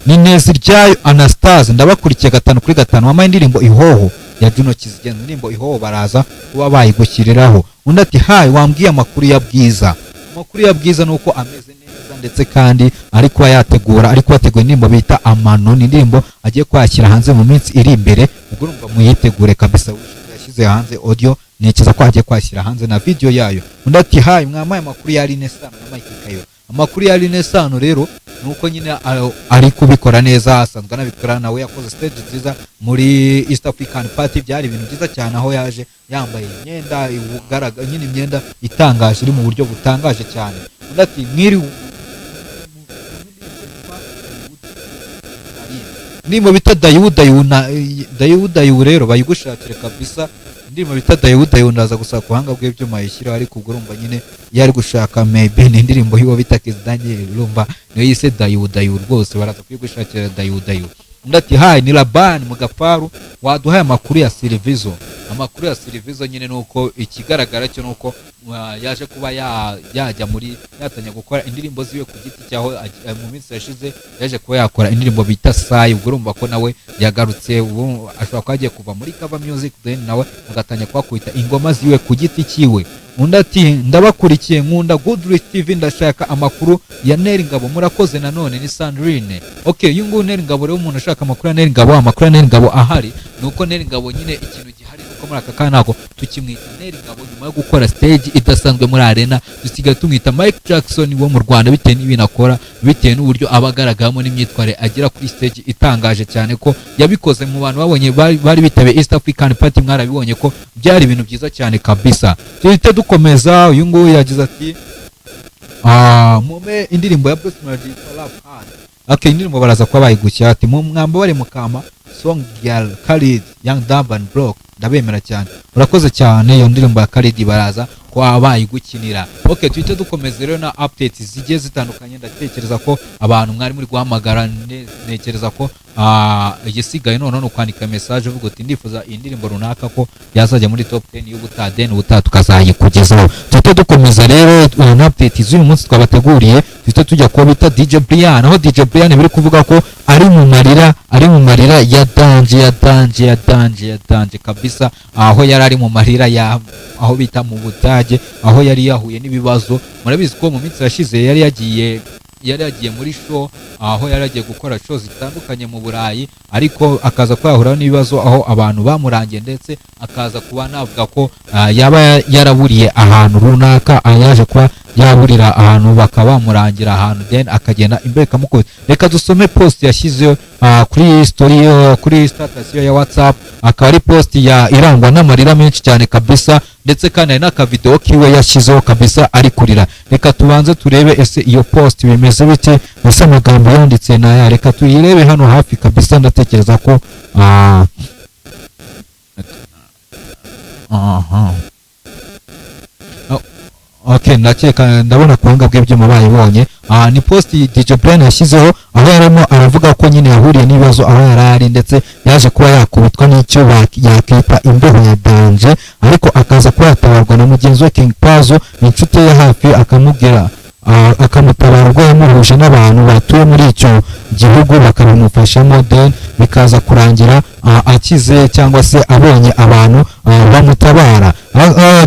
[SPEAKER 1] ni neza iryayo Anastase, ndabakurikiye 5 kuri 5, wampaye indirimbo Ihoho ya Juno Kizigenza." Indirimbo Ihoho baraza kuba bayigushyiriraho. Undi ati: "Hi, wambwiye amakuru ya Bwiza?" Amakuru ya Bwiza ni uko ameze neza, ndetse kandi ari kuba yategura, ari kubategura indirimbo bita Amano. Ni indirimbo agiye kwakira hanze mu minsi iri imbere, ubwo urumva muyitegure kabisa. Yashyize hanze audio, ntekereza ko agiye kwashyira hanze na video yayo. Undi ati: "Hi, mwamaye amakuru ya Aline Sano na Mike Kayo?" Amakuru ya Aline Sano rero ni uko nyine ari kubikora neza, asanzwe anabikora. Nawe yakoze stage nziza muri East African Party, byari ibintu byiza cyane, aho yaje yambaye imyenda igaragara nyine, imyenda itangaje, iri mu buryo butangaje cyane. Undi ati: "Mwiri." Indirimbo bita Dayu Dayu na Dayu Dayu rero bayigushakire kabisa. Indirimbo bita Dayu Dayu ndaza gusaba ku buhanga bw'ibyuma yishyiraho, ariko ubwo urumva nyine iyo ari gushaka maybe ni indirimbo y'uwo bita Kiss Daniel, urumva niyo yise Dayu Dayu. Rwose baraza kuyigushakira Dayu Dayu. Undi ati: "Hi, ni Labani mu Gafaru, waduhaye amakuru ya Silvizo?" Amakuru ya Silvizo nyine ni uko ikigaragara cyo ni uko yaje kuba yajya muri, yatangiye gukora indirimbo ziwe ku giti cyaho. Mu minsi yashize yaje kuba yakora indirimbo bita Sayi. Ubwo urumva ko nawe yagarutse, ubu ashobora kuba agiye kuva muri Cover Music, then nawe agatangira kuhakubita ingoma ziwe ku giti cyiwe. Undi ati: "Ndabakurikiye, nkunda Goodrich TV, ndashaka amakuru ya Nel Ngabo, murakoze." Nanone ni Sandrine. Okay, uyu nguyu Nel Ngabo rero, umuntu ushaka amakuru ya Nel Ngabo, amakuru ya Nel Ngabo ahari ni uko Nel Ngabo nyine ikintu gihari ni uko muri aka kanya ntabwo tukimwita Nel Ngabo. Nyuma yo gukora stage idasanzwe muri arena, dusigaye tumwita Mike Jackson wo mu Rwanda, bitewe n'ibintu akora, bitewe n'uburyo aba agaragaramo n'imyitwarire agira kuri stage itangaje cyane, ko yabikoze mu bantu babonye bari bitabiye East African Party. Mwarabibonye ko byari ibintu byiza cyane kabisa. Duhite dukomeza. Uyu nguyu yagize ati: "Mume indirimbo ya Bruce Melody yitwa Love Hard." Okay, indirimbo baraza kuba bayigushyira. Ati: "Mu mwamba bari mukama song ya Khalid, Young Dumb and Broke, ndabemera cyane." Urakoze cyane, iyo ndirimbo ya Khalid baraza kuba bayigukinira. Okay, tuhite dukomeza rero na updates zigiye zitandukanye. Ndatekereza ko abantu mwari muri guhamagara, ntekereza ko igisigaye noneho ni ukwandika message uvuga uti: "Ndifuza iyi ndirimbo runaka ko yazajya muri top 10 y'ubutaha," then ubutaha tukazayikugezaho. Tuhite dukomeza rero na update z'uyu munsi twabateguriye. Tuhite tujya kuba bita DJ Brian, aho DJ Brian biri kuvuga ko ari mu marira, ari mu marira ya danger, ya danger, ya danger, ya danger kabisa, aho yari ari mu marira ya aho bita mu Budage, aho yari yahuye n'ibibazo. Murabizi ko mu minsi yashize yari yagiye muri show, aho yari yagiye gukora show zitandukanye mu Burayi, ariko akaza kuba yahura n'ibibazo aho abantu bamurangiye, ndetse akaza kuba navuga ko yaba yaraburiye ahantu runaka. Yaje kuba yaburira ahantu, bakaba bamurangira ahantu, then akagenda imbere ikamukubita. Reka dusome post yashyize kuri story, kuri status ye ya WhatsApp. Akaba ari post ya irangwa n'amarira menshi cyane kabisa, ndetse kandi hari n'akavideo kiwe yashyizeho kabisa ari kurira. Reka tubanze turebe ese iyo post bimeze bite, ese amagambo yanditse naya. Reka tuyirebe hano hafi kabisa. Ndatekereza ko aha. Oh, okay, ndakeka ndabona ku buhanga bw'ibyuma bayibonye. Ni post DJ Brian yashyizeho, aho yarimo aravuga ko nyine yahuriye n'ibibazo aho yari ari, ndetse yaje kuba yakubitwa n'icyo yakita imbeho ya danger, ariko akaza kuba yatabarwa na mugenzi we King Pazo, inshuti ye ya hafi, akamubwira akamutabara ubwo yamuhuje n'abantu batuye muri icyo gihugu bakabimufashamo, then bikaza kurangira akize cyangwa se abonye abantu bamutabara.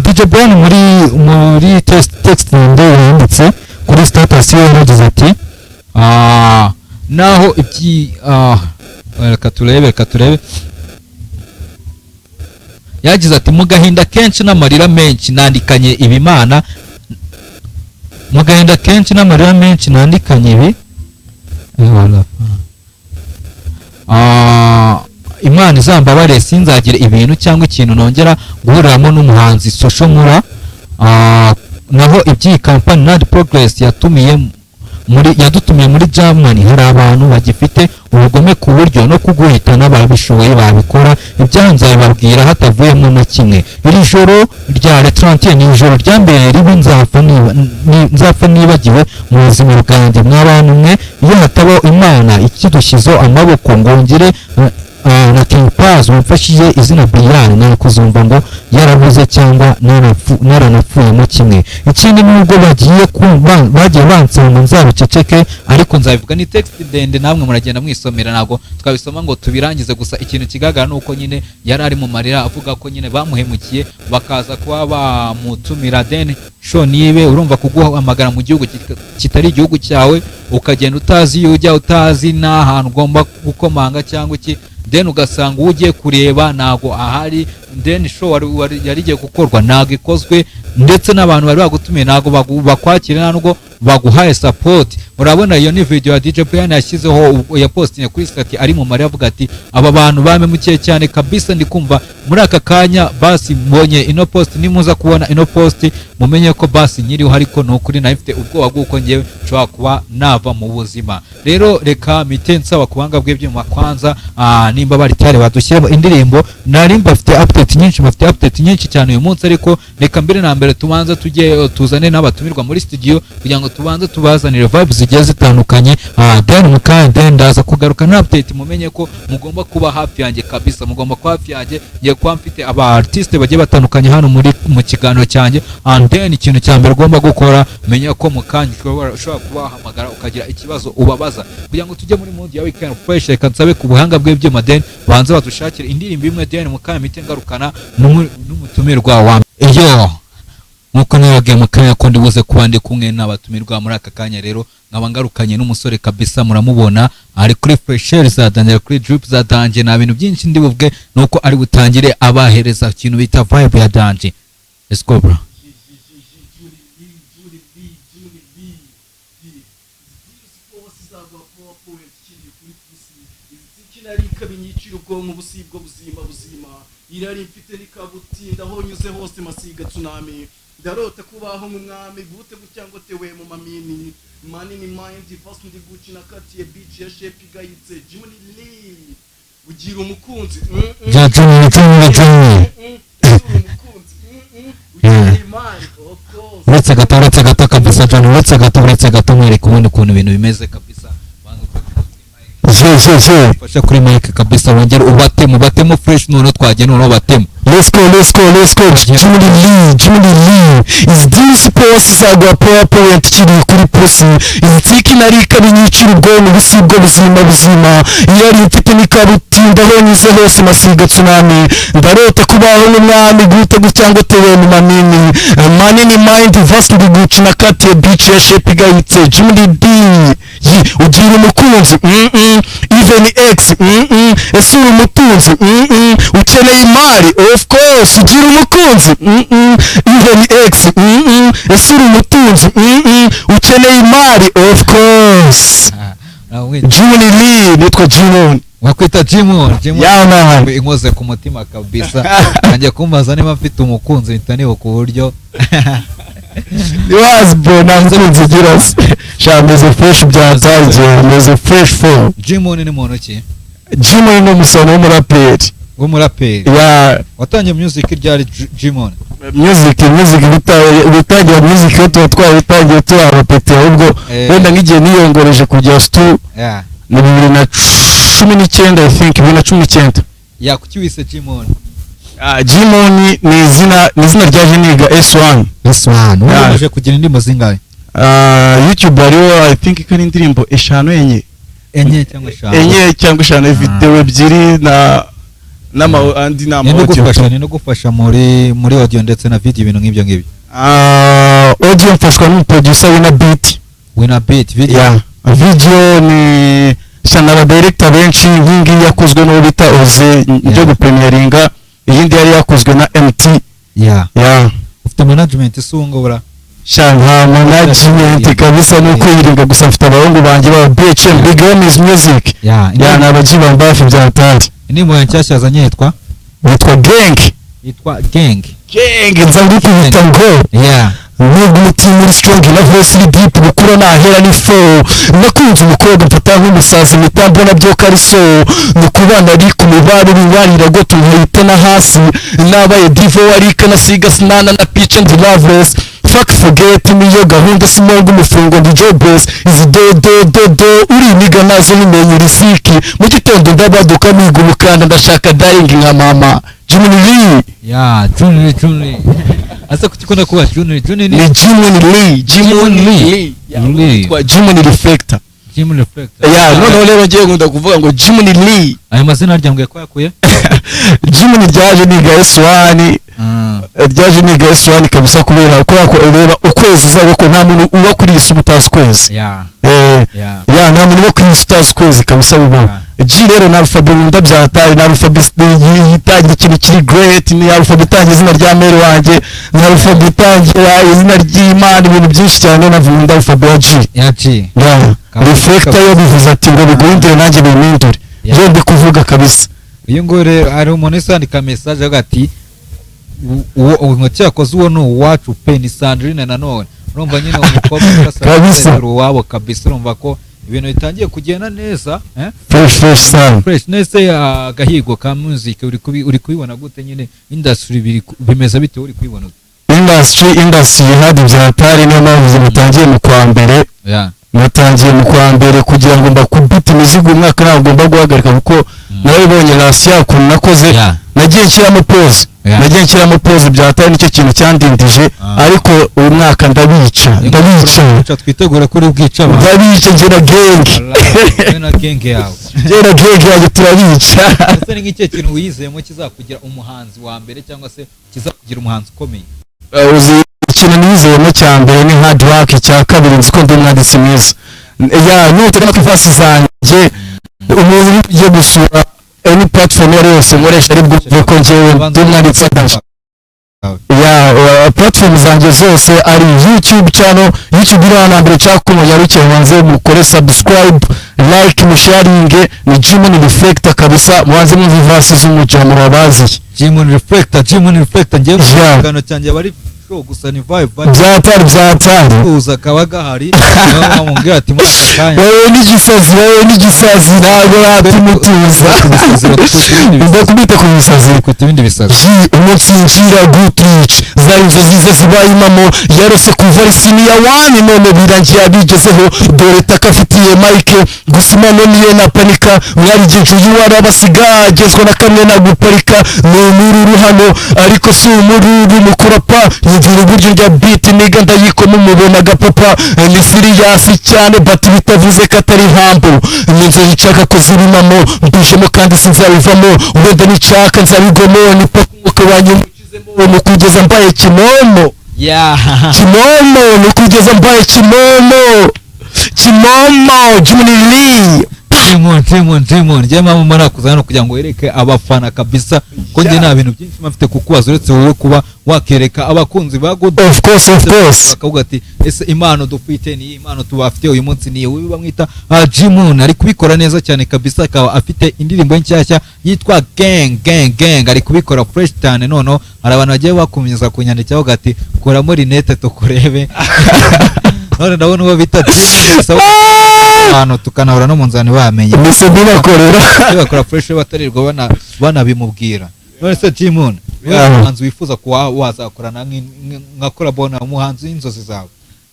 [SPEAKER 1] DJ Brian muri text ndende yanditse kuri status ye yaragize ati naho ibyi reka turebe, reka turebe. Yagize ati: "Mu gahinda kenshi n'amarira menshi nandikanye ibimana, mu gahinda kenshi n'amarira menshi nandikanye ibi." Imana izambabare, sinzagire ibintu cyangwa ikintu nongera guhuriramo n'umuhanzi Social Mula. Naho iby'iyi kampani Nadi Progress yatumiye muri, yadutumiye muri Germany, hari abantu bagifite ubugome ku buryo no kuguhitana babishoboye babikora. Ibyaha nzabibabwira hatavuyemo na kimwe. Iri joro rya le 31 ni ijoro rya mbere ribi nzapfa nibagiwe mu buzima bwanjye. Mw'abantu mwe, iyo hatabaho Imana ikidushyizeho amaboko ngo ngire na King Paz wamfashije izina Brian, nakuzumva ngo yarabuze cyangwa naranapfuyemo kimwe. Ikindi, nubwo bagiye bansaba ngo nzabiceceke, ariko nzabivuga. Ni text ndende, namwe muragenda mwisomera, ntabwo twabisoma ngo tubirangize. Gusa ikintu kigaragara ni uko nyine yari ari mu marira, avuga ko nyine bamuhemukiye, bakaza kuba bamutumira, then show nibe. Urumva kuguhamagara mu gihugu kitari igihugu cyawe, ukagenda utazi iyo ujya, utazi n'ahantu ugomba gukomanga cyangwa iki, then ugasanga uwo ugiye kureba ntago ahari, then show yari igiye gukorwa ntago ikozwe, ndetse n'abantu bari bagutumiye ntago bakwakira, nta nubwo baguhaye support. Urabona iyo ni video ya DJ Brian yashyizeho, yapostinye kuri status ari mu marira, avuga ati: "Aba bantu bamemukiye cyane kabisa." Ndi kumva muri aka kanya basi mbonye ino post, nimuza kubona ino post mumenye ko basi nyiriho, ariko ni ukuri nayo mfite ubwoba bw'uko ngewe nshobora kuba nava mu buzima. Rero reka mite nsaba ku buhanga bw'ibyuma kwanza, nimba bari tayari badushyiremo indirimbo. Nari mbafite update nyinshi, bafite update nyinshi cyane uyu munsi, ariko reka mbere na mbere tubanze tujye tuzane n'abatumirwa muri studio kugira ngo tubanze tubazanire vibes zigiye zitandukanye. Then mu kanya then ndaza kugaruka na update. Mumenye ko mugomba kuba hafi yanjye kabisa, mugomba kuba hafi yanjye. Ngiye kuba mfite aba artiste bagiye batandukanye hano muri mu kiganiro cyanjye. And then ikintu cya mbere ugomba gukora, menya ko mu kanya ushobora kuba wahamagara ukagira ikibazo ubabaza kugira ngo tujye muri mood ya weekend fresh. Reka nsabe ku buhanga bw'ibyuma, then banze badushakire indirimbo imwe, then mu kanya mpite ngarukana n'umutumirwa wa iyo. Nkuko nababwiye mu kanya ko ndibuze kuba ndi kumwe n'abatumirwa muri aka kanya, rero nkaba ngarukanye n'umusore kabisa. Muramubona ari kuri fresher za danger, kuri drip za danger. Nta bintu byinshi ndi buvuge, nuko ari butangire abahereza ikintu bita vibe ya danger. Let's go, bro.
[SPEAKER 2] Juni B, Juni B, B. Zagwa PowerPoint kiri kuri pusi izi nari ikabinyicira ubwonko busibwo buzima buzima irari mfite rikabutinda aho nyuze hose masiga tsunami. Ndarota kubaho nk'umwami gute gutya ngo tewe mu mamini manini mind fast ndi Gucci nakatiye beach ya shape igayitse. Jimmy Lee, ugira umukunzi?
[SPEAKER 1] Ja, Juni, Juni, Juni.
[SPEAKER 2] Ese uri umukunzi? Ukeneye imari? Of course.
[SPEAKER 1] Uretse gato, uretse gato kabisa, John, uretse gato, uretse gato, mwereka ubundi ukuntu ibintu bimeze kabisa. Banza
[SPEAKER 3] Je, je, je.
[SPEAKER 1] ufashe kuri mic kabisa, wongere ubatemo, batemo fresh. Noneho twagiye, noneho batemo.
[SPEAKER 3] Let's go, let's go, let's go. Jimmy Lee, Jimmy Lee. Is this post zagwa PowerPoint kiri kuri pusi izi nari ikabinyicira ubwonko busibwo buzima buzima irari mfite nikabutinda aho nyuze hose masiga tsunami. Ndarota kubaho nk'umwami gute gutya ngo tewe mu manini manini mind vast ndi Gucci nakatiye beach ya shape igayitse. Jimmy D yi, ugira umukunzi? Even ex? Ese uri umutunzi? Ukeneye imari? Of course. Ugira umukunzi? Even ex? Ese uri umutunzi? Ukeneye imari? Of course. Jimmy Lee, nitwa Jimon.
[SPEAKER 1] Wakwita Jimon, Jimon.
[SPEAKER 3] Yeah, man.
[SPEAKER 1] Inkoze ku mutima kabisa. Nanjye kumbaza niba mfite umukunzi, mpita nibuka uburyo
[SPEAKER 3] Niwazi bro, nta mukunzi ugira se? Sha, meze fresh byatangiye, meze fresh for
[SPEAKER 1] Jimon ni muntu ki?
[SPEAKER 3] Jimon ni umusano w'umuraperi.
[SPEAKER 1] W'umuraperi?
[SPEAKER 3] Yeah.
[SPEAKER 1] Watangiye music ryari, Jimon?
[SPEAKER 3] Music bitangira, music yo tuba twarabitangiye turi abapeti, ahubwo wenda nk'igihe niyongoreje kujya stu ni 2019, I think 2019.
[SPEAKER 1] Ya, kuki wise Jimon?
[SPEAKER 3] Ah, Jimon ni izina ryaje niga S1.
[SPEAKER 1] S1?
[SPEAKER 3] Yeah.
[SPEAKER 1] Umaze kugira indirimbo zingahe?
[SPEAKER 3] Ah, YouTube hariho, I think ko ari indirimbo eshanu, enye.
[SPEAKER 1] Enye cyangwa eshanu?
[SPEAKER 3] Enye cyangwa eshanu, video ebyiri na n'ama andi ni ama
[SPEAKER 1] ni no
[SPEAKER 3] audio.
[SPEAKER 1] gufasha, ni no gufasha muri audio ndetse na video, ibintu nk'ibyo ngibyo?
[SPEAKER 3] Ah, audio mfashwa n'umuproducer Wina Beat.
[SPEAKER 1] Wina Beat. Video?
[SPEAKER 3] Yeah, video ni shana aba director benshi. Nk'ingiyi yakozwe n'uwo bita Oze njye gupremieringa, iyindi yari yakozwe na MT.
[SPEAKER 1] Yeah.
[SPEAKER 3] Yeah.
[SPEAKER 1] Ufite management ise ubu ngubu?
[SPEAKER 3] Sha, nta management kabisa, ni ukwirinda gusa. Mfite abahungu banjye ba BHM, Big Homies Music. Ya, ni abaji bamba hafi bya hatari.
[SPEAKER 1] Indirimbo yawe nshyashya yazanye yitwa?
[SPEAKER 3] Yitwa Gang.
[SPEAKER 1] Yitwa Gang.
[SPEAKER 3] Gang, nza ngukubita ngo nubwo umutima uri strong na voice iri deep, gukura nahera ni fo. Nakunze umukobwa mfata nk'umusazi, mpita mbona byo ko ari so. Ni ukubana ari ku mibare binyarira go tuhita na hasi. Nabaye divo warika nasiga sinana na pitch and loveless. Fuck, forget me, yo gahunda simonga umufungo, ndi jobless. Izi do do do do uri niga nazo nimenye uri siki. Mu gitondo ndabaduka miga umukanda, ndashaka darling nka mama Jimmy Lee.
[SPEAKER 1] Ya, Junior, Junior asa kuki ukunda kuba Junior, Junior
[SPEAKER 3] ni
[SPEAKER 1] ni
[SPEAKER 3] Jimmy Lee, Jimmy
[SPEAKER 1] Jimmy Lee.
[SPEAKER 3] Lee. Ya,
[SPEAKER 1] Lee.
[SPEAKER 3] witwa Jimmy Reflector.
[SPEAKER 1] Jimmy Reflector.
[SPEAKER 3] Ya, noneho rero ngiye nkunda kuvuga ngo Jimmy Lee.
[SPEAKER 1] Ayo mazina harya mbwiye ko yakuye?
[SPEAKER 3] Jimmy ryaje niga S1. Ryaje niga S1 kabisa, kubera ko ureba ukwezi uzaba ko nta muntu uba kuri iyi si uba utazi ukwezi. Ya, nta muntu uba kuri iyi si utazi ukwezi kabisa bibaho. G rero ni alphabet nkunda bya hatari, ni alphabet itangira ikintu kiri great, ni alphabet itangira izina rya mère wanjye, ni alphabet itangira izina ry'Imana, ibintu byinshi cyane. Navuga alphabet ya G.
[SPEAKER 1] Ya G.
[SPEAKER 3] Ya.
[SPEAKER 1] Kabisa.
[SPEAKER 3] Reflector yo bivuze ati ngo biguhindure nanjye bimpindure. Byo ndi kuvuga kabisa.
[SPEAKER 1] Uyu nguyu rero, hari umuntu wese wandika message avuga ati uwo ngo cyakoze uwo ni uwacu pe, ni Sandrine nanone. Urumva nyine umukobwa witwa Sandrine
[SPEAKER 3] Kabisa.
[SPEAKER 1] uwabo kabisa. Urumva ko ibintu bitangiye kugenda neza, eh?
[SPEAKER 3] Fresh, fresh sana.
[SPEAKER 1] Fresh nese. Agahigo ka music uri kubibona gute nyine? Industry bimeze bite? Uri kubibona gute?
[SPEAKER 3] Industry hadi bya hatari, niyo mpamvu natangiye mu kwa mbere. Natangiye mu kwa mbere kugira ngo mbakubite imizigo. Umwaka ntabwo ngomba guhagarika kuko narabibonye last year ukuntu nakoze. Nagiye nshyiramo pause. Nagiye nshyiramo pause bya hatari, nicyo kintu cyandindije. Ariko uyu mwaka ndabica, ndabica.
[SPEAKER 1] Ndabica, twitegure kuri bwica abantu.
[SPEAKER 3] Ndabica njye na gang.
[SPEAKER 1] Wowe na gang yawe.
[SPEAKER 3] Njye na gang yanjye turabica.
[SPEAKER 1] Ese ni nk'ikihe kintu wiyizeyemo kizakugira umuhanzi wa mbere cyangwa se kizakugira umuhanzi ukomeye?
[SPEAKER 3] Uzi ikintu nizeyemo cya mbere ni hard work, icya kabiri nzi ko ndi umwanditsi mwiza. Ya, nutega amatwi verse zanjye, umuntu ugiye gusura any platform iyo ari yose nkoresha ari bwumve ko njyewe ndi umwanditsi adanje. Ya, platform zanjye zose ari YouTube channel, YouTube iri hano hambere cyakumu yarukiye, mubanze mukore subscribe, like, musharinge, ni Jimmy Reflector kabisa, mubanze mwumve verse z'umujama babaziye.
[SPEAKER 1] Jimon Reflector, Jimon Reflector, ngewe mu kiganiro cyanjye bari show gusa ni vibe vibe.
[SPEAKER 3] Byatari, byatari.
[SPEAKER 1] Kuza kaba gahari, niyo mpamvu mbwira ati muri aka kanya
[SPEAKER 3] Wowe n'igisazi, wowe n'igisazi, ntabwo ratumutuza. Ndakubita ku bisazi.
[SPEAKER 1] Kwita ibindi bisazi.
[SPEAKER 3] Ji umunsi yinjira Goodrich, zari inzozi ze zibaye impamo. Yarose kuva ari senior one, none birangiye abigezeho. Dore taka afitiye mike gusa impano niyo na panika. Mwarigenje uyu warabasiga, agezwa na kamwe na guparika. Ni umururu hano ariko si umururu mukurapa. Yumvira uburyo njya beat niga ndayikoma, umubona agapapa ni serious cyane, but bitavuze ko atari humble. Ni inzozi nshaka ko zibimamo, mbijemo kandi sinzabivamo. Wenda nishaka nzabigwamo, ni paka umwuka wanjye mukizemo, ni kugeza mbaye kimomo. Kimomo, ni kugeza mbaye kimomo, kimomo, Jimmy Lee.
[SPEAKER 1] Jimon, Jimon, Jimon, njyewe mpamvu mara kuza hano kugira ngo wereke abafana kabisa ko njye nta bintu byinshi mba mfite kukubaza uretse wowe kuba wakereka abakunzi ba Good.
[SPEAKER 3] Of course, of course.
[SPEAKER 1] Bakavuga ati ese impano dufite ni iyi, impano tubafite uyu munsi ni iyi. Uyu bamwita Jimon, ari kubikora neza cyane kabisa, akaba afite indirimbo ye nshyashya yitwa Gang Gang Gang, ari kubikora fresh cyane. Noneho hari abantu bagiye bakomeza kunyandikiraho bavuga ati kuramo rinete tukurebe. None ndabona uwo bita Jimon gusa abantu tukanahura no mu nzira ntibamenye.
[SPEAKER 3] Mbese mbibakorera.
[SPEAKER 1] Bakora fresh batarirwa banabimubwira. None se Jimon, niwe muhanzi wifuza kuba wazakorana nka collabo, umuhanzi w'inzozi zawe?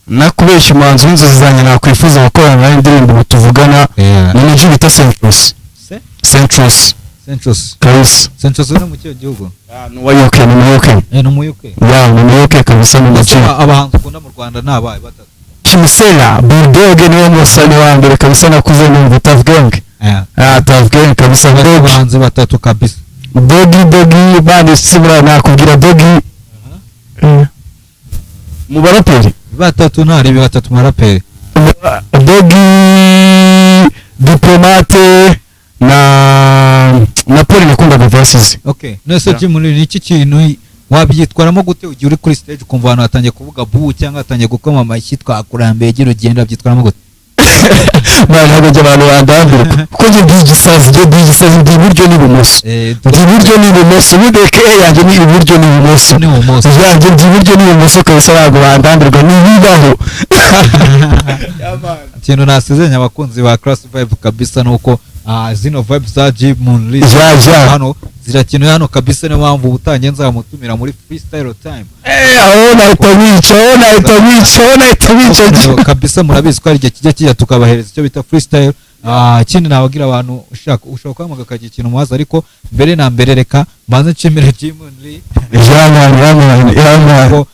[SPEAKER 3] Nakubeshya, umuhanzi w'inzozi zanjye nakwifuza gukorana nawe indirimbo ubu tuvugana ni Niji bita Centros.
[SPEAKER 1] Se?
[SPEAKER 3] Centros.
[SPEAKER 1] Centros.
[SPEAKER 3] Kabisa.
[SPEAKER 1] Centros uri mu kihe gihugu?
[SPEAKER 3] Ni uwa UK, ni mu UK.
[SPEAKER 1] Eh, ni mu UK.
[SPEAKER 3] Ya, ni mu UK kabisa, ni
[SPEAKER 1] Ese
[SPEAKER 3] mu
[SPEAKER 1] abahanzi ukunda mu Rwanda ni abahe batatu?
[SPEAKER 3] Kimusera Bulldog niwe musani wa mbere kabisa nakuze numva, Tough Gang. Ah, Tough Gang kabisa, Doggy.
[SPEAKER 1] Abahanzi batatu kabisa.
[SPEAKER 3] Doggy, Doggy bandi sibura nakubwira Doggy. Mu baraperi?
[SPEAKER 1] Batatu, ntaribi batatu mu baraperi.
[SPEAKER 3] Doggy, Diplomate na Paul, nakundaga verses.
[SPEAKER 1] Okay, none se Jimon, ni iki kintu Wabyitwaramo gute ugiye uri kuri stage ukumva abantu batangiye kuvuga boo cyangwa batangiye gukoma amashyi, twakurambiye, gira ugenda, wabyitwaramo gute?
[SPEAKER 3] Man, ntabwo njye abantu bandambirwa, kuko njye ndi igisazi, njye ndi igisazi, ndi iburyo n'ibumoso. Ndi iburyo n'ibumoso, ubundi aka yanjye ni iburyo n'ibumoso.
[SPEAKER 1] N'ibumoso.
[SPEAKER 3] Yanjye ndi iburyo n'ibumoso kabisa, ntabwo bandambirwa, ntibibaho.
[SPEAKER 1] Ikintu nasezeranya abakunzi ba Class Vibe kabisa nuko zino vibe za G Moon Lee hano zirakenewe hano kabisa. Niyo mpamvu ubutangiye nzamutumira muri freestyle time.
[SPEAKER 3] Eh, aho nahita bica, aho nahita bica, aho nahita bica.
[SPEAKER 1] Kabisa murabizi ko hari igihe kijya kijya tukabahereza icyo bita freestyle. Ikindi nababwira abantu, ushaka ushobora kuhamagara ukagira ikintu umubaza, ariko mbere na mbere reka mbanze nshimire G Moon Lee.
[SPEAKER 3] Yeah man, yeah man, yeah man.
[SPEAKER 1] Ko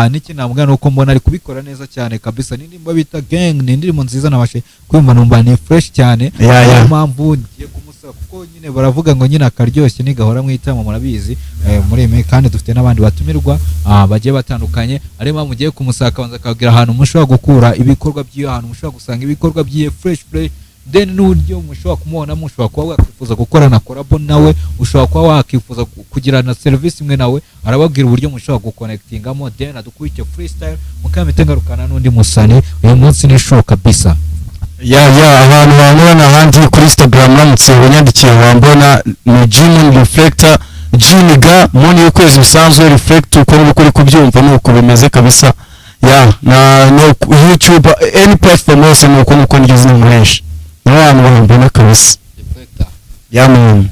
[SPEAKER 1] n'ikindi namubwira ni uko mbona ari kubikora neza cyane kabisa. N'indirimbo bita Gang ni indirimbo nziza, nabashe kumva numva ni fresh cyane. Niyo mpamvu ngiye kumusaba, kuko nyine baravuga ngo nyine akaryoshye ntigahora mu itama, murabizi. Muri iyi kandi dufite n'abandi batumirwa bagiye batandukanye, ariyo mpamvu ngiye kumusaba akabanza akabwira ahantu mushobora gukura ibikorwa by'iyo, ahantu mushobora gusanga ibikorwa by'iyo fresh fresh, then n'uburyo mushobora kumubona. Mushobora kuba wakwifuza gukorana collabo nawe, ushobora kuba wakifuza kugirana serivisi imwe nawe, arababwira uburyo mushobora guconnectingamo, then adukurikiye freestyle mukamite ngarukana n'undi musani. Uyu munsi ni show kabisa.
[SPEAKER 3] Yeah, abantu bambona ahandi kuri Instagram, uramutse unyandikiye wambona, ni Gmoon Reflector, G ni ga, Moon y'ukwezi bisanzwe, Reflector uko nuko uri kubyumva nuko bimeze kabisa. Yeah, na no YouTube, any platform yose nuko nuko niryo zina nkoresha, niho abantu bambona kabisa.
[SPEAKER 1] Reflector.
[SPEAKER 3] Yeah man.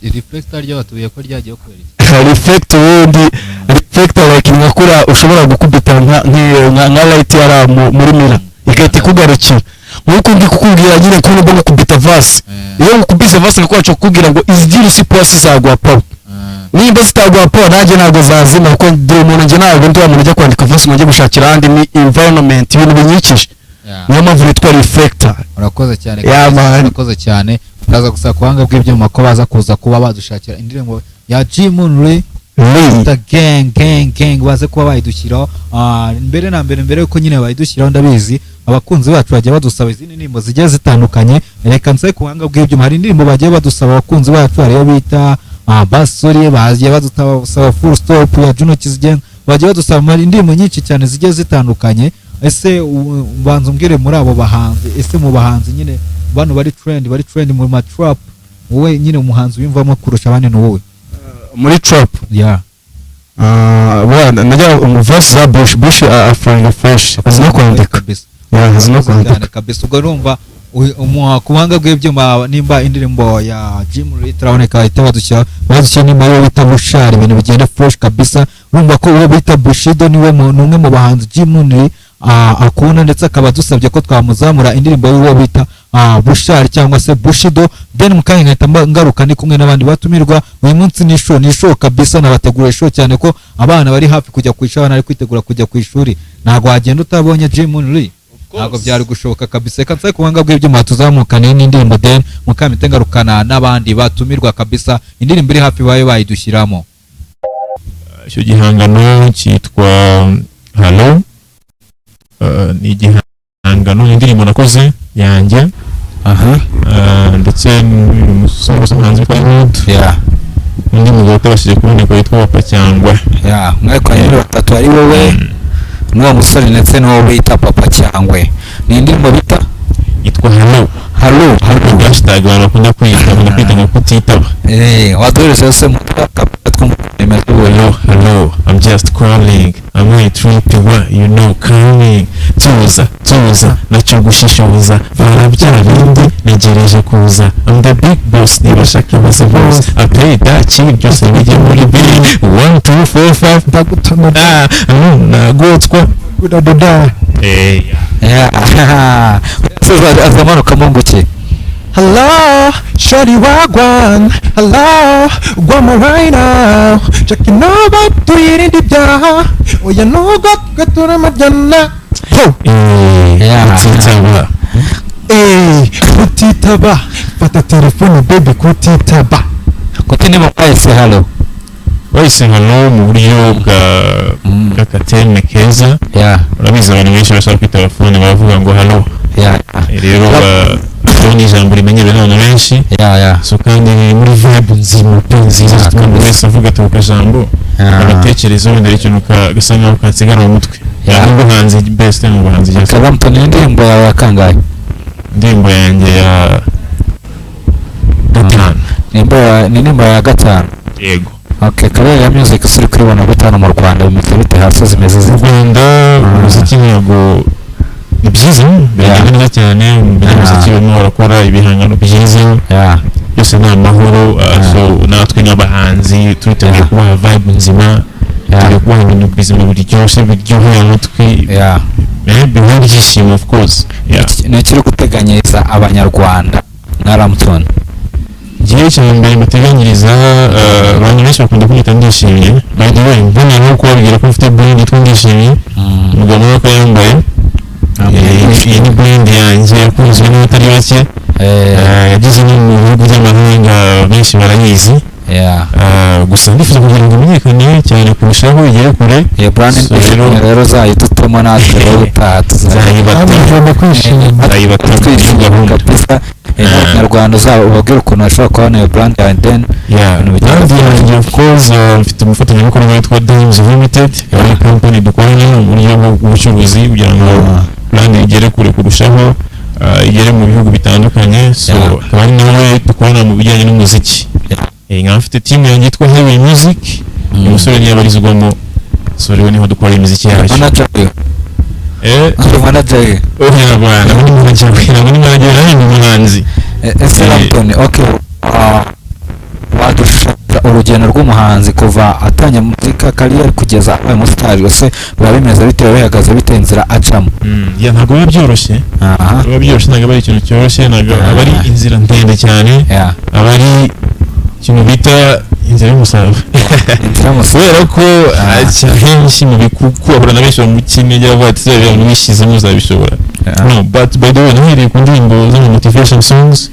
[SPEAKER 1] Reflector ryo batuye ko ryagiye kubera iki?
[SPEAKER 3] Reflect, ubundi reflector like nka kuriya ushobora gukubita nka light yara muri mirror igahita ikugarukira, nk'uko ndi kukubwira nyine ko nubwo gukubita verse, iyo ngukubise verse nkakoresha kukubwira ngo izi deal si plus zaguha power, nimba zitaguha power nanjye ntabwo zazima, kuko ndi umuntu, njye ntabwo ndi wa muntu ujya kwandika verse ngo njye gushakira ahandi, ni environment, ibintu binyikije, niyo mpamvu nitwa Reflector.
[SPEAKER 1] Urakoze cyane
[SPEAKER 3] Yeah,
[SPEAKER 1] kabisa,
[SPEAKER 3] man.
[SPEAKER 1] urakoze cyane. Uraza gusa ku buhanga bw'ibyuma ko baza kuza kuba badushakira indirimbo ya G Moon Lee
[SPEAKER 3] Lee.
[SPEAKER 1] The Gang Gang Gang, baze kuba bayidushyiraho. Mbere na mbere, mbere yuko nyine bayidushyiraho, ndabizi abakunzi bacu bagiye badusaba izindi ndirimbo zigiye zitandukanye. Reka nsabe ku buhanga bw'ibyuma, hari indirimbo bagiye badusaba abakunzi bacu, hariyo bita Basore, bagiye badusaba Full Stop ya Juno Kizigenza, bagiye badusaba indirimbo nyinshi cyane zigiye zitandukanye. Ese mbanza umbwire muri abo bahanzi, ese mu bahanzi nyine bano bari trend mu ma trap, wowe nyine umuhanzi wiyumvamo kurusha abandi ni wowe?
[SPEAKER 3] Muri trap?
[SPEAKER 1] Yeah.
[SPEAKER 3] Bwana, najya mu verse za Bush, Bush afunga fresh, azi no kwandika.
[SPEAKER 1] Kabisa.
[SPEAKER 3] Yeah, azi no
[SPEAKER 1] Urakoze cyane
[SPEAKER 3] kwandika.
[SPEAKER 1] Kabisa. Ubwo urumva ku buhanga bw'ibyuma, nimba indirimbo ya Jim Lee turaboneka bahita badushyira nimba ariwo bita Bushari, ibintu bigenda fresh kabisa. Urumva ko uwo bita Bushido niwe ni umwe mu bahanzi Jim Lee akunda, ndetse akaba adusabye ko twamuzamura indirimbo y'uwo bita Bushari cyangwa se Bushido. Then mu kanya nkahita ngaruka ndi kumwe n'abandi batumirwa. Uyu munsi ni show, ni show kabisa, nabateguriye show cyane ko abana bari hafi kujya ku ishuri, abana bari kwitegura kujya ku ishuri, ntabwo wagenda utabonye Jim Lee, ntabwo byari gushoboka kabisa. Reka nsabe ku buhanga bw'ibyuma tuzamukane n'indirimbo, then mukamite ngarukana n'abandi batumirwa kabisa. Indirimbo iri hafi babe bayidushyiramo.
[SPEAKER 4] Icyo gihangano cyitwa Halo. Ni igihangano, ni indirimbo nakoze yanjye. Ndetse n'umusore umuhanzi witwa Hood, undi mugabo utabashije kuboneka witwa Papa Cyangwa.
[SPEAKER 1] Yeah, mwakoranye muri batatu, ari wowe n'uwo musore ndetse n'uwo bita Papa Cyangwe. Ni indirimbo bita
[SPEAKER 4] Yitwa Halo.
[SPEAKER 1] Halo, Halo.
[SPEAKER 4] Hashtag abantu bakunda kwita ngo kutitaba.
[SPEAKER 1] Waduhereze yose mu twumva imeze ubu.
[SPEAKER 4] Hello, hello, I'm just calling. I'm really tripping, what you know, coming. Tuza, tuza, nacyo gushishoza. Vara bya bindi, ntegereje kuza. I'm the big boss, niba shaka bose bose. I pay that cheap, byose bijya muri bill. 1, 2, 4, 5,
[SPEAKER 3] Ndagutama.
[SPEAKER 4] Ah, nagotwa.
[SPEAKER 3] Kudadoda.
[SPEAKER 4] Eh,
[SPEAKER 1] Yeah. Azamanukamo nguki?
[SPEAKER 5] Hello, shorty wagwan. Hello, guamo right now. Checking over tuyirinde ibyaha. Oya nubwo twe turamajyana.
[SPEAKER 4] Eh, kutitaba.
[SPEAKER 5] Eh, kutitaba. Fata telefone baby, kutitaba.
[SPEAKER 1] Kuki niba mwahise Halo?
[SPEAKER 4] Bahise Halo mu buryo bwa bw'akateme keza. Urabizi abantu benshi bashaka kwitaba phone baravuga ngo halo. Rero Ni ijambo rimenyerewe n'abantu benshi. So kandi ni muri vibe nzima pe, nziza, zituma buri wese avuga ati ku kajambo agatekerezo wenda ari ikintu gasa nkaho kansigara mu mutwe. N'ubuhanzi best, ni ubuhanzi cyangwa se.
[SPEAKER 1] Clapton, ni indirimbo yawe ya kangahe?
[SPEAKER 4] Indirimbo yanjye ya gatanu.
[SPEAKER 1] Ni indirimbo ya gatanu?
[SPEAKER 4] Yego.
[SPEAKER 1] Okay, career ya music uri kuyibona gatanu mu Rwanda bimeze bite? Hasi zimeze
[SPEAKER 4] Mu
[SPEAKER 1] zite?
[SPEAKER 4] Rwanda umuziki ntabwo ni byiza, biragenda neza cyane. Abanyamuziki barimo barakora ibihangano byiza, byose ni amahoro. So natwe nk'abahanzi turiteguye kubaha vibe nzima, turi kubaha ibintu bizima biryoshye, biryoheye amatwi, biha ibyishimo, of course, yeah.
[SPEAKER 1] Ni ikiri guteganyiriza abanyarwanda nka Ramton?
[SPEAKER 4] Igihe cya mbere mbateganyiriza, abantu benshi bakunda kunyita Ndishimye. By the way, mboneye nko kubabwira ko mfite brand yitwa Ndishimye, umugabo we ko yambaye. Iyi ni brand yanjye yakunzwe n'abatari bake. Yageze no mu bihugu by'amahanga, benshi barayizi. Gusa ndifuza kugira ngo imenyekane cyane kurushaho, igere kure.
[SPEAKER 1] Iyo brand
[SPEAKER 4] So
[SPEAKER 1] Ndishimye rero uzayidutemo, natwe rero utaha
[SPEAKER 4] Nzayibata.
[SPEAKER 5] Tugomba kwishima.
[SPEAKER 4] Nzayibata muri
[SPEAKER 1] twishima
[SPEAKER 4] gahunda.
[SPEAKER 1] kabisa. N'abanyarwanda uzaba ubabwira ukuntu bashobora kubona iyo brand yawe, then ibintu bigenda
[SPEAKER 4] Brand yanjye, of course, mfite umufatanyabikorwa witwa Dimes Limited, akaba ari company dukorana mu buryo bw'ubucuruzi kugira ngo brand igere kure kurushaho, igere mu bihugu bitandukanye. So akaba ari nawe dukorana mu bijyanye n'umuziki. Nkaba mfite team yanjye yitwa Heavy Music. Uyu musore niyo abarizwamo, so rero niho dukora imiziki yacu.
[SPEAKER 1] Manager we? Manager we?
[SPEAKER 4] Oya bwana, ntabwo ni manager we, ntabwo ni manager, nanjye ni umuhanzi.
[SPEAKER 1] Ese Ramton, okay, wadushushanyiriza urugendo rw'umuhanzi kuva atangiye muzika career kugeza abaye umusitari? Ese biba bimeze bite, biba bihagaze bite, inzira acamo?
[SPEAKER 4] Yeah, ntabwo biba byoroshye. Biba byoroshye, ntabwo aba ari ikintu cyoroshye, ntabwo aba ari inzira ndende cyane, aba ari ikintu bita inzira y'umusaraba.
[SPEAKER 1] Inzira y'umusaraba.
[SPEAKER 4] Kubera ko akenshi mu bikukubahura na benshi bamuca intege, bavuga ati "Ziriya bintu wishyizemo uzabishobora?" No, but by the way, nahereye ku ndirimbo z'ama motivation songs,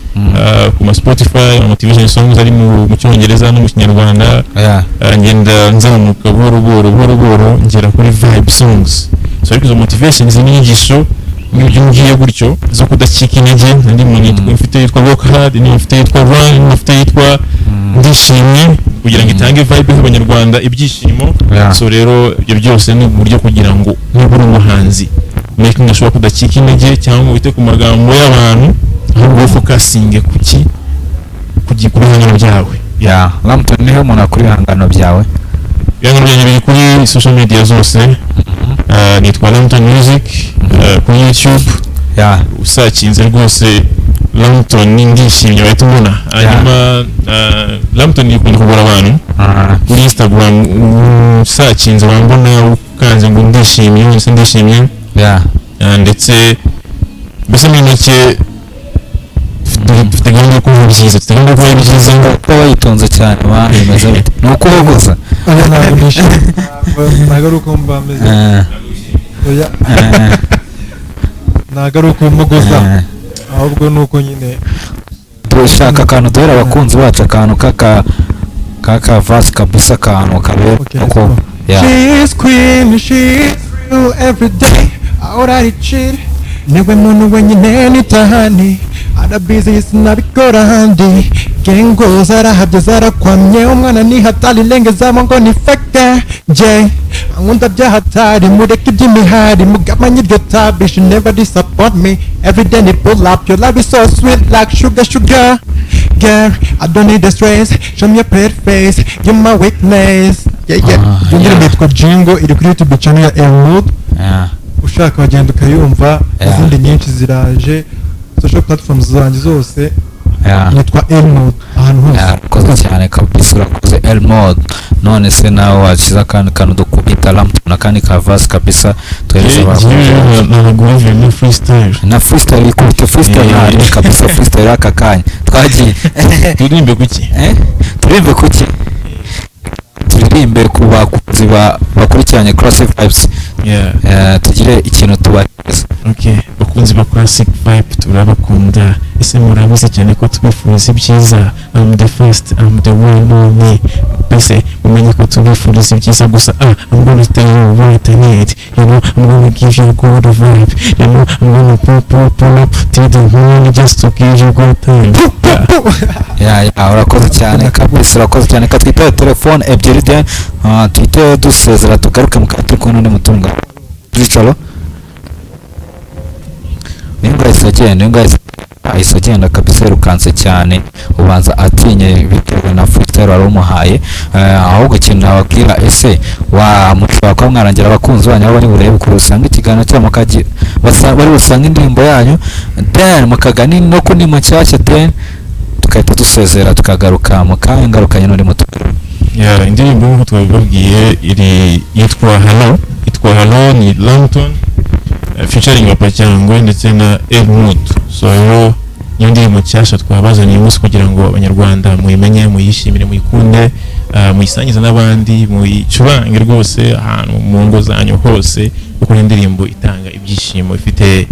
[SPEAKER 4] ku ma Spotify, ama motivation songs ari mu Cyongereza no mu Kinyarwanda. Ngenda nzamuka buhoro buhoro buhoro buhoro, ngera kuri vibe songs. So ariko izo motivations n'inyigisho n'ibyo ngiye gutyo zo kudacika intege, indi muntu mfite yitwa Work Hard, indi mfite yitwa Run, indi mfite yitwa Ndishimye, kugira ngo itange vibe y'Abanyarwanda, ibyishimo. So rero ibyo byose ni uburyo kugira ngo niba uri umuhanzi making ashobora kudacika intege cyangwa ngo wite ku magambo y'abantu, ahubwo focusinge ku bihangano byawe.
[SPEAKER 1] Yeah, Ramton, niho umuntu akura ibihangano byawe?
[SPEAKER 4] Ibihangano byanjye biri kuri social media zose. Nitwa Lampton Music kuri YouTube. Usakinze rwose Lampton Ndishimye wahita umbona. Hanyuma Lampton ikunda kugura abantu. Kuri Instagram usakinze wambona, ukanze ngo Ndishimye, wese Ndishimye. Ndetse mbese muri make dufite gahunda yo kuba byiza, dufite gahunda yo kuba byiza.
[SPEAKER 1] Kuba wayitonze cyane man, bimeze bite? Ni ukuhogoza?
[SPEAKER 5] Oya, ntabwo nishimye. Ntabwo ari uko mba meze. Oya, ntabwo ari uko mpogoza, ahubwo ni uko nyine
[SPEAKER 1] Turashaka akantu duhera abakunzi bacu, akantu kaka verse kabisa, akantu kabera
[SPEAKER 5] Okay, let's
[SPEAKER 1] uko
[SPEAKER 5] go.
[SPEAKER 1] Yeah.
[SPEAKER 5] She's queen, she's real every day. Ahora ari chill. Niwe muntu wenyine nitahani. Arabizi sinabikora ahandi. Gengo zarahabye zarakwamye. Umwana ni hatari lengezamo ngo ni fake. J ankunda byahatari, mureke iby'imihari, mugabanye iryo tabi. She never disappoint me. Every day ni pull up. Your love is so sweet like sugar sugar. Girl, I don't need the stress. Show me your pretty face. You're my weakness. Yeah.
[SPEAKER 1] Ah,
[SPEAKER 5] Iyo ndirimbo yitwa Jingo, iri kuri YouTube channel ya Elwood. Ushaka wagenda ukayumva. Izindi nyinshi ziraje, social platforms zanjye zose nitwa Elwood ahantu hose.
[SPEAKER 1] Urakoze cyane kabisa, urakoze Elmod. None se nawe washyize akandi kantu dukubita, Ramton, akandi ka verse kabisa twereze abakunzi bacu?
[SPEAKER 4] Ntabwo bivuye muri freestyle.
[SPEAKER 1] Na freestyle, ikubite freestyle. Ntari kabisa freestyle aka kanya twagiye.
[SPEAKER 4] Turirimbe kuki?
[SPEAKER 1] Eh? Turirimbe kuki? Turirimbe ku bakunzi bakurikiranye Classic Vibes.
[SPEAKER 4] Yeah.
[SPEAKER 1] Tugire ikintu tubahereza.
[SPEAKER 4] Okay, bakunzi ba Classic Vibe, turabakunda. Ese murabizi cyane ko tubifuriza ibyiza. I'm the first, I'm the one only. Mbese mumenye ko tubifuriza ibyiza gusa. Ah, I'm gonna tell you what I need, you know. I'm gonna give you good vibe, you know. I'm gonna pull, pull, pull up till the morning just to give you good time.
[SPEAKER 1] Yeah, urakoze cyane kabisa, urakoze cyane. Ka twitabe telefone ebyiri, then tuhite dusezera, tugaruke mu kanya turi kumwe n'undi mutunga twicaro. Uyu nguyu ahise agenda, uyu nguyu ahise agenda kabisa, yirukanse cyane, ubanza atinye bitewe na freestyle wari umuhaye. Ahubwo ikintu nababwira, ese wa mushobora kuba mwarangira abakunzi banyu aho bari burebe kure usanga ikiganiro cyabo, bari busange indirimbo yanyu, then mukagani no ku ndimo nshyashya, then tugahita dusezera, tukagaruka mu kanya ngarukanye n'undi mutumirwa.
[SPEAKER 4] Yeah, indirimbo nk'uko twabibabwiye iri yitwa Hello, yitwa Hello, ni Langton featuring Papa Cyangwe ndetse na Elmood. So rero niyo ndirimbo nshyashya twabazaniye uyu munsi kugira ngo Abanyarwanda muyimenye, muyishimire, muyikunde, muyisangize n'abandi, muyicurange rwose ahantu mu ngo zanyu hose, kuko ni indirimbo itanga ibyishimo, ifite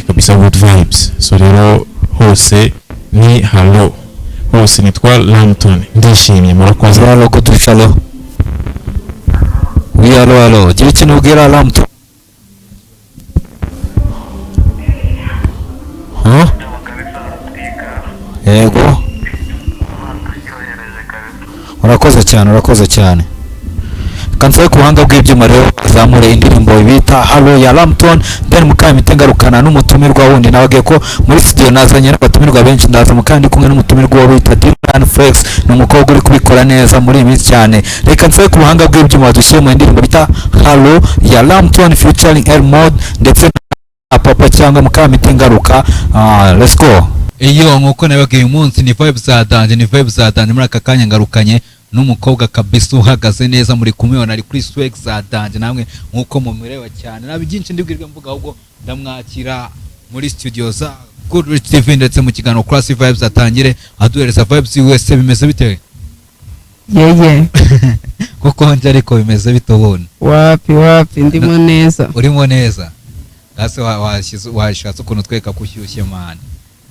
[SPEAKER 4] kabisa good vibes. So rero hose ni Hello, hose nitwa Langton, ndishimye, murakoze.
[SPEAKER 1] Allo, kuturisha, allo, oui, allo, allo, gira ikintu ubwira Ramto. Huh? Yego, urakoze cyane, urakoze cyane. Kansabe ku buhanga bw'ibyuma rero bazamure indirimbo bita Halo ya Ramton, then mukanya ngarukana n'umutumirwa wundi. Nababwiye ko muri studio nazanye n'abatumirwa benshi. Ndaza mukanya ndi kumwe n'umutumirwa wo bita Dylan Flex, ni umukobwa uri kubikora neza muri iyi minsi cyane. Reka nsabe ku buhanga bw'ibyuma dushyire mu ndirimbo bita Halo ya Ramton featuring El Mod ndetse na Papa cyangwa mukanya ngaruka. Let's go. Iyo nkuko nababwiye, uyu munsi ni vibes za danger, ni vibes za danger. Muri aka kanya ngarukanye n'umukobwa kabisa uhagaze neza, muri kumubona ari kuri swag za danger, namwe nkuko mumureba cyane. Nta byinshi ndibwirwe mvuga, ahubwo ndamwakira muri studio za Good Rich TV ndetse mu kiganiro Classic Vibes, atangire aduhereza vibes wese. Bimeze bite?
[SPEAKER 6] Yeye.
[SPEAKER 1] Kuko nje ariko bimeze bite ubundi?
[SPEAKER 6] Wapi, wapi, ndimo neza.
[SPEAKER 1] Urimo neza gase, washatse ukuntu tweka ko ushyushye, man.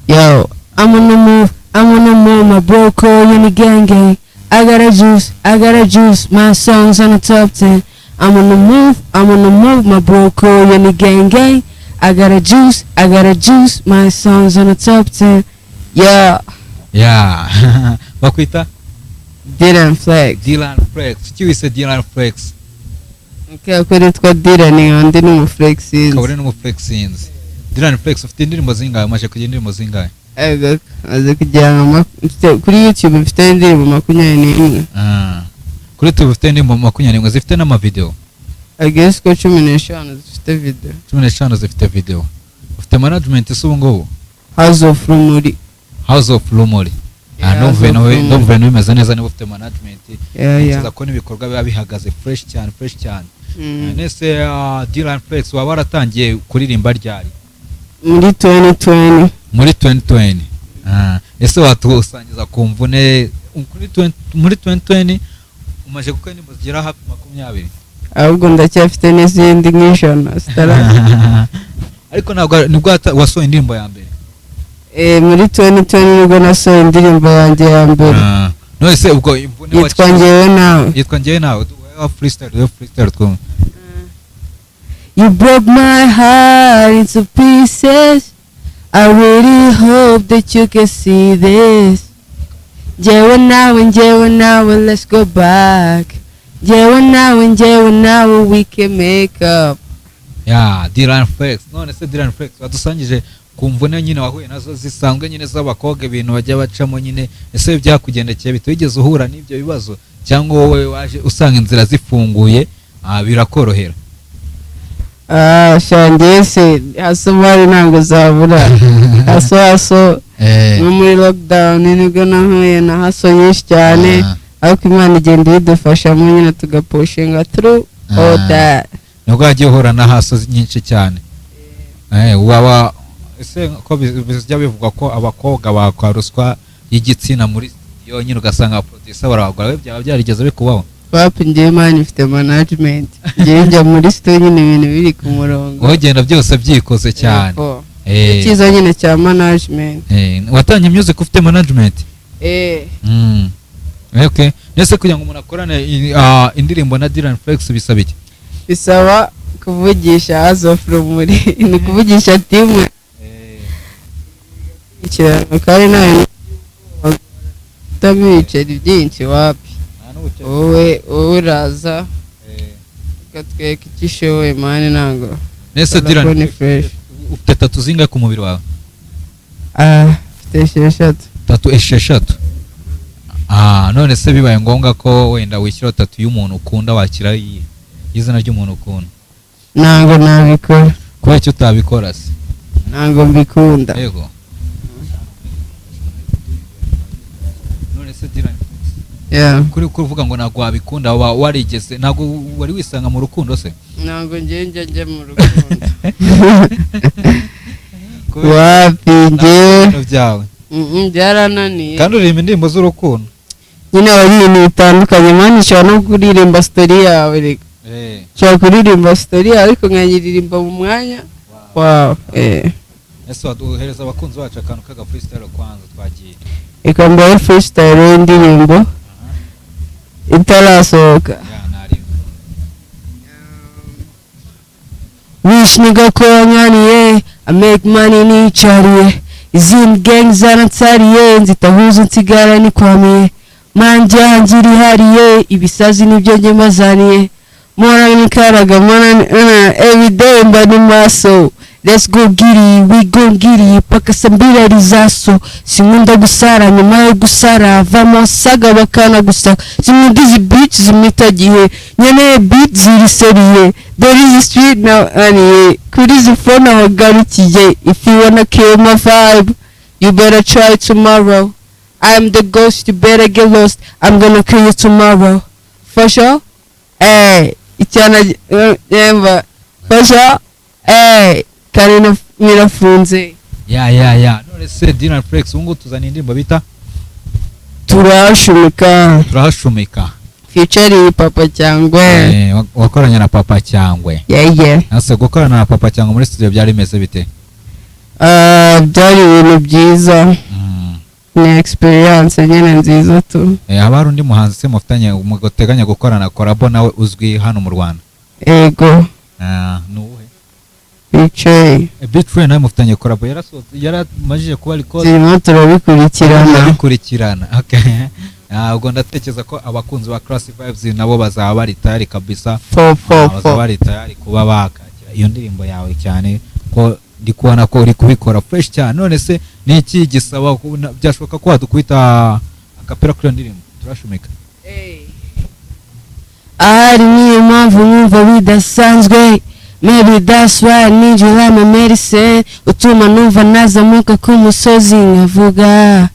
[SPEAKER 6] Yo, I'm on the move, I'm on the move, my bro call in the gang gang. I got a juice, I got a juice, my songs on the top 10. I'm on the move, I'm on the move, my bro call in the gang gang. I got a juice, I got a juice, my songs on the top 10. Yeah.
[SPEAKER 1] Yeah, bakwita?
[SPEAKER 6] Dylan Flex.
[SPEAKER 1] Dylan Flex. Icyo wise Dylan Flex?
[SPEAKER 6] Okay, ko nitwa Dylan, nkaba ndi n'umuflexinzi.
[SPEAKER 1] Ukaba uri n'umuflexinzi. Dylan Flex, ufite indirimbo zingahe? Umaze kugira indirimbo zingahe?
[SPEAKER 6] Ego, maze kugira nka kuri YouTube mfite indirimbo 21.
[SPEAKER 1] Ah. Kuri YouTube ufite indirimbo 21 zifite n'amavideo?
[SPEAKER 6] I guess ko 15 zifite video.
[SPEAKER 1] 15 zifite video. Ufite management ese ubu ngubu?
[SPEAKER 6] House of Rumuri.
[SPEAKER 1] House of Rumori.
[SPEAKER 6] Yeah,
[SPEAKER 1] Ah, ndumva
[SPEAKER 6] House of
[SPEAKER 1] ibintu
[SPEAKER 6] Rumuri.
[SPEAKER 1] ndumva ibintu bimeze neza niba ufite management.
[SPEAKER 6] Yeah.
[SPEAKER 1] Ntekereza ko n'ibikorwa biba bihagaze fresh cyane, fresh cyane. Nese Dylan Flex, waba waratangiye kuririmba ryari?
[SPEAKER 6] Muri 2020.
[SPEAKER 1] Muri 2020. Ah, ese watusangiza ku mvune kuri 20, muri 2020 umaze gukora indirimbo zigera hafi 20?
[SPEAKER 6] Ahubwo ndacyafite n'izindi nk'ijana zitara.
[SPEAKER 1] Ariko ntabwo nibwo wasohoye indirimbo ya mbere?
[SPEAKER 6] Eh, muri 2020 nibwo nasohoye indirimbo yanjye ya mbere.
[SPEAKER 1] Ah, none se ubwo imvune
[SPEAKER 6] Yitwa Ngewe Nawe.
[SPEAKER 1] Yitwa Ngewe Nawe. Duhe freestyle, duhe freestyle twumve.
[SPEAKER 6] You broke my heart into pieces. I really hope that you can see this. Njyewe nawe, njyewe nawe, let's go back. Njyewe nawe, njyewe nawe, we can make up.
[SPEAKER 1] Ya Dylan Flex, none se Dylan Flex, wadusangije ku mvune nyine wahuye nazo zisanzwe nyine z'abakobwa, ibintu bajya bacamo nyine. Ese byakugendekeye bite? Wigeze uhura n'ibyo bibazo cyangwa wowe waje usanga inzira zifunguye, birakorohera?
[SPEAKER 6] Ah, shangiye se hustle bari ntabwo zabura. Hustle, hustle. Nko muri lockdown nibwo nahuye na hustle nyinshi cyane. Ariko Imana igenda ibidufashamo nyine, tugapushinga through all that.
[SPEAKER 1] Nibwo wagiye uhura na hustle nyinshi cyane. Waba ese ko bijya bivugwa ko abakobwa bakwa ruswa y'igitsina muri studio nyine, ugasanga producer barabagura, we byaba byarigeze bikubaho?
[SPEAKER 6] Wapi, njyewe Imana ifite management. Njyewe njya muri studio nyine ibintu biri ku murongo.
[SPEAKER 1] Wowe ugenda byose byikoze cyane.
[SPEAKER 6] Yego. Icyiza nyine cya management.
[SPEAKER 1] Watangiye music ufite management?
[SPEAKER 6] Eh.
[SPEAKER 1] Okay. Nese kugira ngo umuntu akorane indirimbo na Dylan Flex bisaba iki?
[SPEAKER 6] Bisaba kuvugisha House of Rumuri, ni ukuvugisha team ikirano, kandi nta utamo ibiceri byinshi, wapi. Wowe uraza ukatwereka icyo ushoboye, man, ntabwo
[SPEAKER 1] Nese
[SPEAKER 6] urabona
[SPEAKER 1] Dylan
[SPEAKER 6] ko ni fresh.
[SPEAKER 1] Ufite tattoo zingahe ku mubiri wawe?
[SPEAKER 6] Ah, mfite 6.
[SPEAKER 1] Tattoo 6. None se bibaye ngombwa ko wenda wishyiraho tattoo y'umuntu ukunda, wakira iyihe? Izina ry'umuntu ukunda.
[SPEAKER 6] Ntabwo nabikora.
[SPEAKER 1] Kubera icyo utabikora se?
[SPEAKER 6] Ntabwo mbikunda.
[SPEAKER 1] Yego. None se Dylan,
[SPEAKER 6] Yeah.
[SPEAKER 1] kuri kuvuga ngo ntabwo wabikunda, waba warigeze, ntabwo wari wisanga mu rukundo se?
[SPEAKER 6] Ntabwo njye njya mu rukundo.
[SPEAKER 1] Kubera
[SPEAKER 6] Wapi, njye
[SPEAKER 1] ibintu byawe.
[SPEAKER 6] Byarananiye.
[SPEAKER 1] Kandi uririmba indirimbo z'urukundo.
[SPEAKER 6] Nyine aba ari ibintu bitandukanye, man. Ushobora no kuririmba story yawe reka. Ushobora kuririmba story yawe ariko nkayiririmba mu mwanya wawe.
[SPEAKER 1] Ese waduhereza abakunzi bacu akantu k'aga freestyle kwanza, twagiye.
[SPEAKER 6] Reka mbahe freestyle y'indirimbo itarasohoka.
[SPEAKER 1] Ya, nari.
[SPEAKER 6] Rich nigga ko nkaniye, I make money nicariye, izindi gang zaransariye, nzitahuza nsigara nikwamiye, manjye yanjye irihariye, ibisazi nibyo njye mbazaniye, mpora nikaraga, mpora everyday mba ni maso. Let's go giri, we go giri, paka saa 2 rizaso. Sinkunda gusara, nyuma yo gusara vamo saga bakana gusa. Sinkunda izi beat zimita gihe, nkeneye beat ziri sérieux. Dore izi street now aniye, kuri izi phone aho garukiye. If you wanna kill my vibe, you better try tomorrow. I'm the ghost, you better get lost. I'm gonna kill you tomorrow. For sure? Eh, icyana yemba. For sure? Eh, kandi mirafunze.
[SPEAKER 1] Ya, none se Dylan Flex, ubu ngubu tuzana indirimbo bita
[SPEAKER 6] Turashumika.
[SPEAKER 1] Turahashumika.
[SPEAKER 6] Featuring Papa Cyangwe.
[SPEAKER 1] Wakoranye na Papa Cyangwe.
[SPEAKER 6] Yeah.
[SPEAKER 1] Ese gukorana na Papa Cyangwe muri studio byari bimeze bite?
[SPEAKER 6] Ah, byari ibintu byiza. Ni experience nyine nziza tu.
[SPEAKER 1] Haba hari undi muhanzi se mufitanye muteganya gukorana collabo nawe uzwi hano mu Rwanda?
[SPEAKER 6] Ego.
[SPEAKER 1] Ah, ni uwuhe?
[SPEAKER 6] Bicaye.
[SPEAKER 1] B-Threy nawe mufitanye collabo, yarasohotse, yaramajije kuba record?
[SPEAKER 6] Turimo turabikurikirana.
[SPEAKER 1] Bikurikirana, okay. Ubwo ndatekereza ko abakunzi ba Classic Vibes nabo bazaba bari tayari kabisa.
[SPEAKER 6] Fo fo.
[SPEAKER 1] Bazaba
[SPEAKER 6] Fo.
[SPEAKER 1] bari tayari kuba bakakira iyo ndirimbo yawe, cyane ko ndi kubona ko uri kubikora fresh cyane. None se ni iki gisaba byashoboka ko wadukubita acapella kuri iyo ndirimbo Turashumika?
[SPEAKER 6] Ahari niyo mpamvu numva bidasanzwe. Maybe that's why I need you like my medicine. Utuma numva nazamuka ku musozi, nkavuga,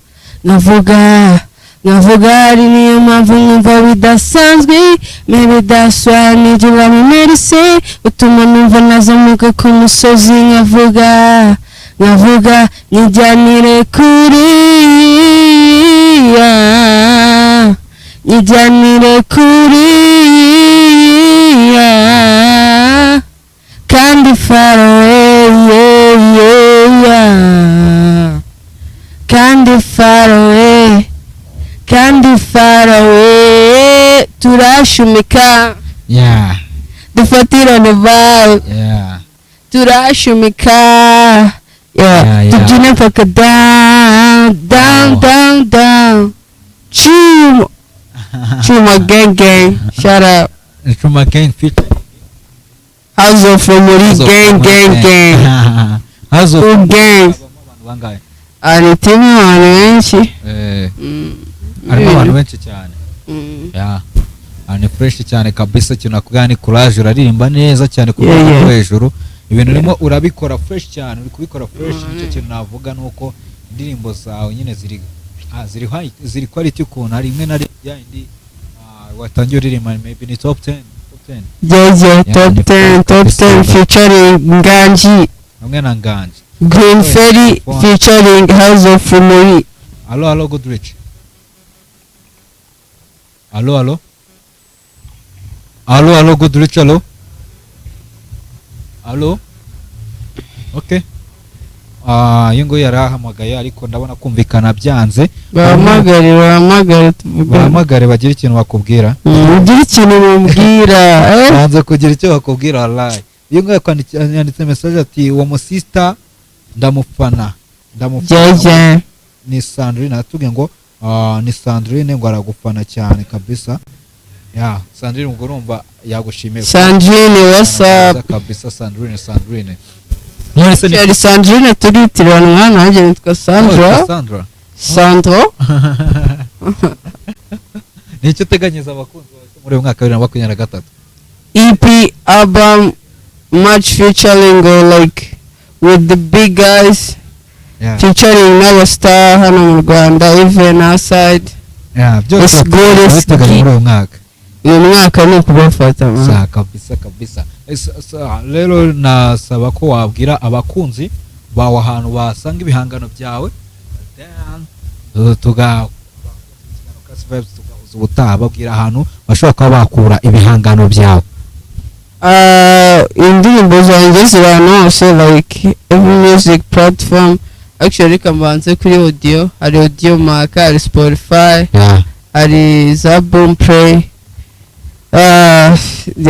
[SPEAKER 6] nkavuga, nkavuga. Ari niyo mpamvu numva bidasanzwe. Maybe that's why I need you like my medicine. Utuma numva nazamuka ku musozi, nkavuga, nkavuga. Nyijyanire kuriya, nyijyanire kuriya, kandi far away, yeah. Kandi far away, kandi far away. Turashumika. Dufatirane vibe. Turashumika, yeah. Tubyine mpaka down, down.
[SPEAKER 1] Wow.
[SPEAKER 6] Down, down. Chuma, Chuma gang gang, shout out.
[SPEAKER 1] Chuma Gang featuring
[SPEAKER 6] House of Family.
[SPEAKER 1] House of
[SPEAKER 6] Gang gang gang.
[SPEAKER 1] House of
[SPEAKER 6] Full gang.
[SPEAKER 1] Habamo abantu bangahe?
[SPEAKER 6] Ari team abantu benshi.
[SPEAKER 1] Harimo abantu benshi cyane. Yeah. Ni fresh cyane kabisa. Ikintu nakubwira ni courage, uraririmba neza cyane ku rwego rwo hejuru. Ibintu urimo urabikora fresh cyane, uri kubikora fresh. Nicyo kintu navuga ni uko indirimbo zawe nyine ziri high, ziri quality ukuntu. Hari imwe na ya indi watangiye uririmba, maybe ni top 10, top 10.
[SPEAKER 6] Yeah,
[SPEAKER 1] Yeah,
[SPEAKER 6] top
[SPEAKER 1] ni
[SPEAKER 6] 10, top 10 featuring Nganji.
[SPEAKER 1] Hamwe na Nganji.
[SPEAKER 6] Green Ferry featuring House of Family.
[SPEAKER 1] Allo, allo, Goodrich. Allo, allo, allo, allo, Goodrich, allo. Allo, okay. Uyu nguyu yarahamagaye, ariko ndabona kumvikana byanze.
[SPEAKER 6] Bahamagare, bahamagare tuvugane.
[SPEAKER 1] Bahamagare bagire ikintu bakubwira.
[SPEAKER 6] Ugire ikintu mubwira, eh?
[SPEAKER 1] Banze kugira icyo bakubwira, wallahi. Uyu nguyu yanditse message ati: "Uwo musista ndamufana, ndamufana."
[SPEAKER 6] Jeje.
[SPEAKER 1] Ni Sandrine, aratubwiye ngo ni Sandrine, ngo aragufana cyane kabisa. Ya Sandrine, ubwo urumva yagushimiye.
[SPEAKER 6] Sandrine, what's up?
[SPEAKER 1] Kabisa, Sandrine, Sandrine, none se ni
[SPEAKER 6] Yari Sandrine turitiranwa, nanjye nitwa Sandra.
[SPEAKER 1] Oh, Sandra.
[SPEAKER 6] Sandro.
[SPEAKER 1] Ni icyo uteganyiriza abakunzi bawe muri uyu mwaka wa 2023?
[SPEAKER 6] EP, album, much featuring or like with the big guys, featuring n'aba star hano mu Rwanda, even outside.
[SPEAKER 1] Yeah, byose
[SPEAKER 6] Let's go, let's
[SPEAKER 1] urabiteganya muri uyu mwaka?
[SPEAKER 6] Uyu mwaka ni ukubafata, man.
[SPEAKER 1] Sa kabisa, kabisa. Rero nasaba ko wabwira abakunzi bawe ahantu basanga ibihangano byawe, then tuga tugahuza ubutaha. Babwira ahantu bashobora kuba bakura ibihangano byawe.
[SPEAKER 6] Indirimbo zanjye ziri ahantu hose, like every music platform. Actually, reka mbanze kuri audio: hari Audiomack, hari Spotify, hari za Boomplay,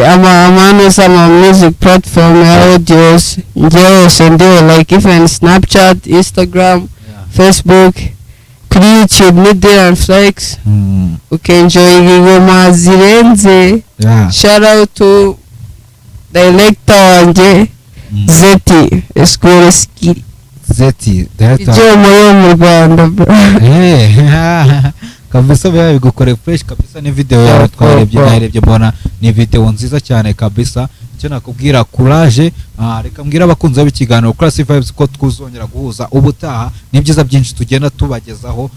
[SPEAKER 6] ama ama music platform ya audios njye hose ndiho, like even Snapchat, Instagram, Facebook. Kuri YouTube ni Dylan Flex. Ukenjoyinga ingoma zirenze. Shout out to director wanjye, Zeti Esquire Skiri.
[SPEAKER 1] Zeti director.
[SPEAKER 6] Ibyuma yo mu Rwanda, bro.
[SPEAKER 1] Kabisa, biba bigukoreye fresh kabisa. Ni video yawe twarebye, narebye mbona ni video nziza cyane kabisa. Icyo nakubwira, courage. Reka mbwira abakunzi b'ikiganiro Classic Vibes ko twuzongera guhuza ubutaha n'ibyiza byinshi tugenda tubagezaho.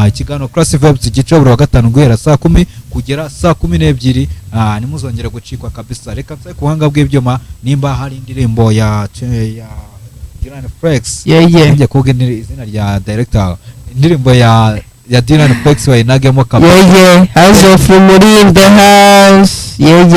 [SPEAKER 1] Ikiganiro Classic Vibes gica buri wa gatanu guhera saa 10 kugera saa 12. Ntimuzongere gucikwa kabisa. Reka nsabe ku buhanga bw'ibyuma nimba hari indirimbo ya Dylan Flex. Njye kuvuga izina rya director, indirimbo ya Dylan Flex bayinagemo kabisa.
[SPEAKER 6] Yeah, House of Rumuri in the house, yeah.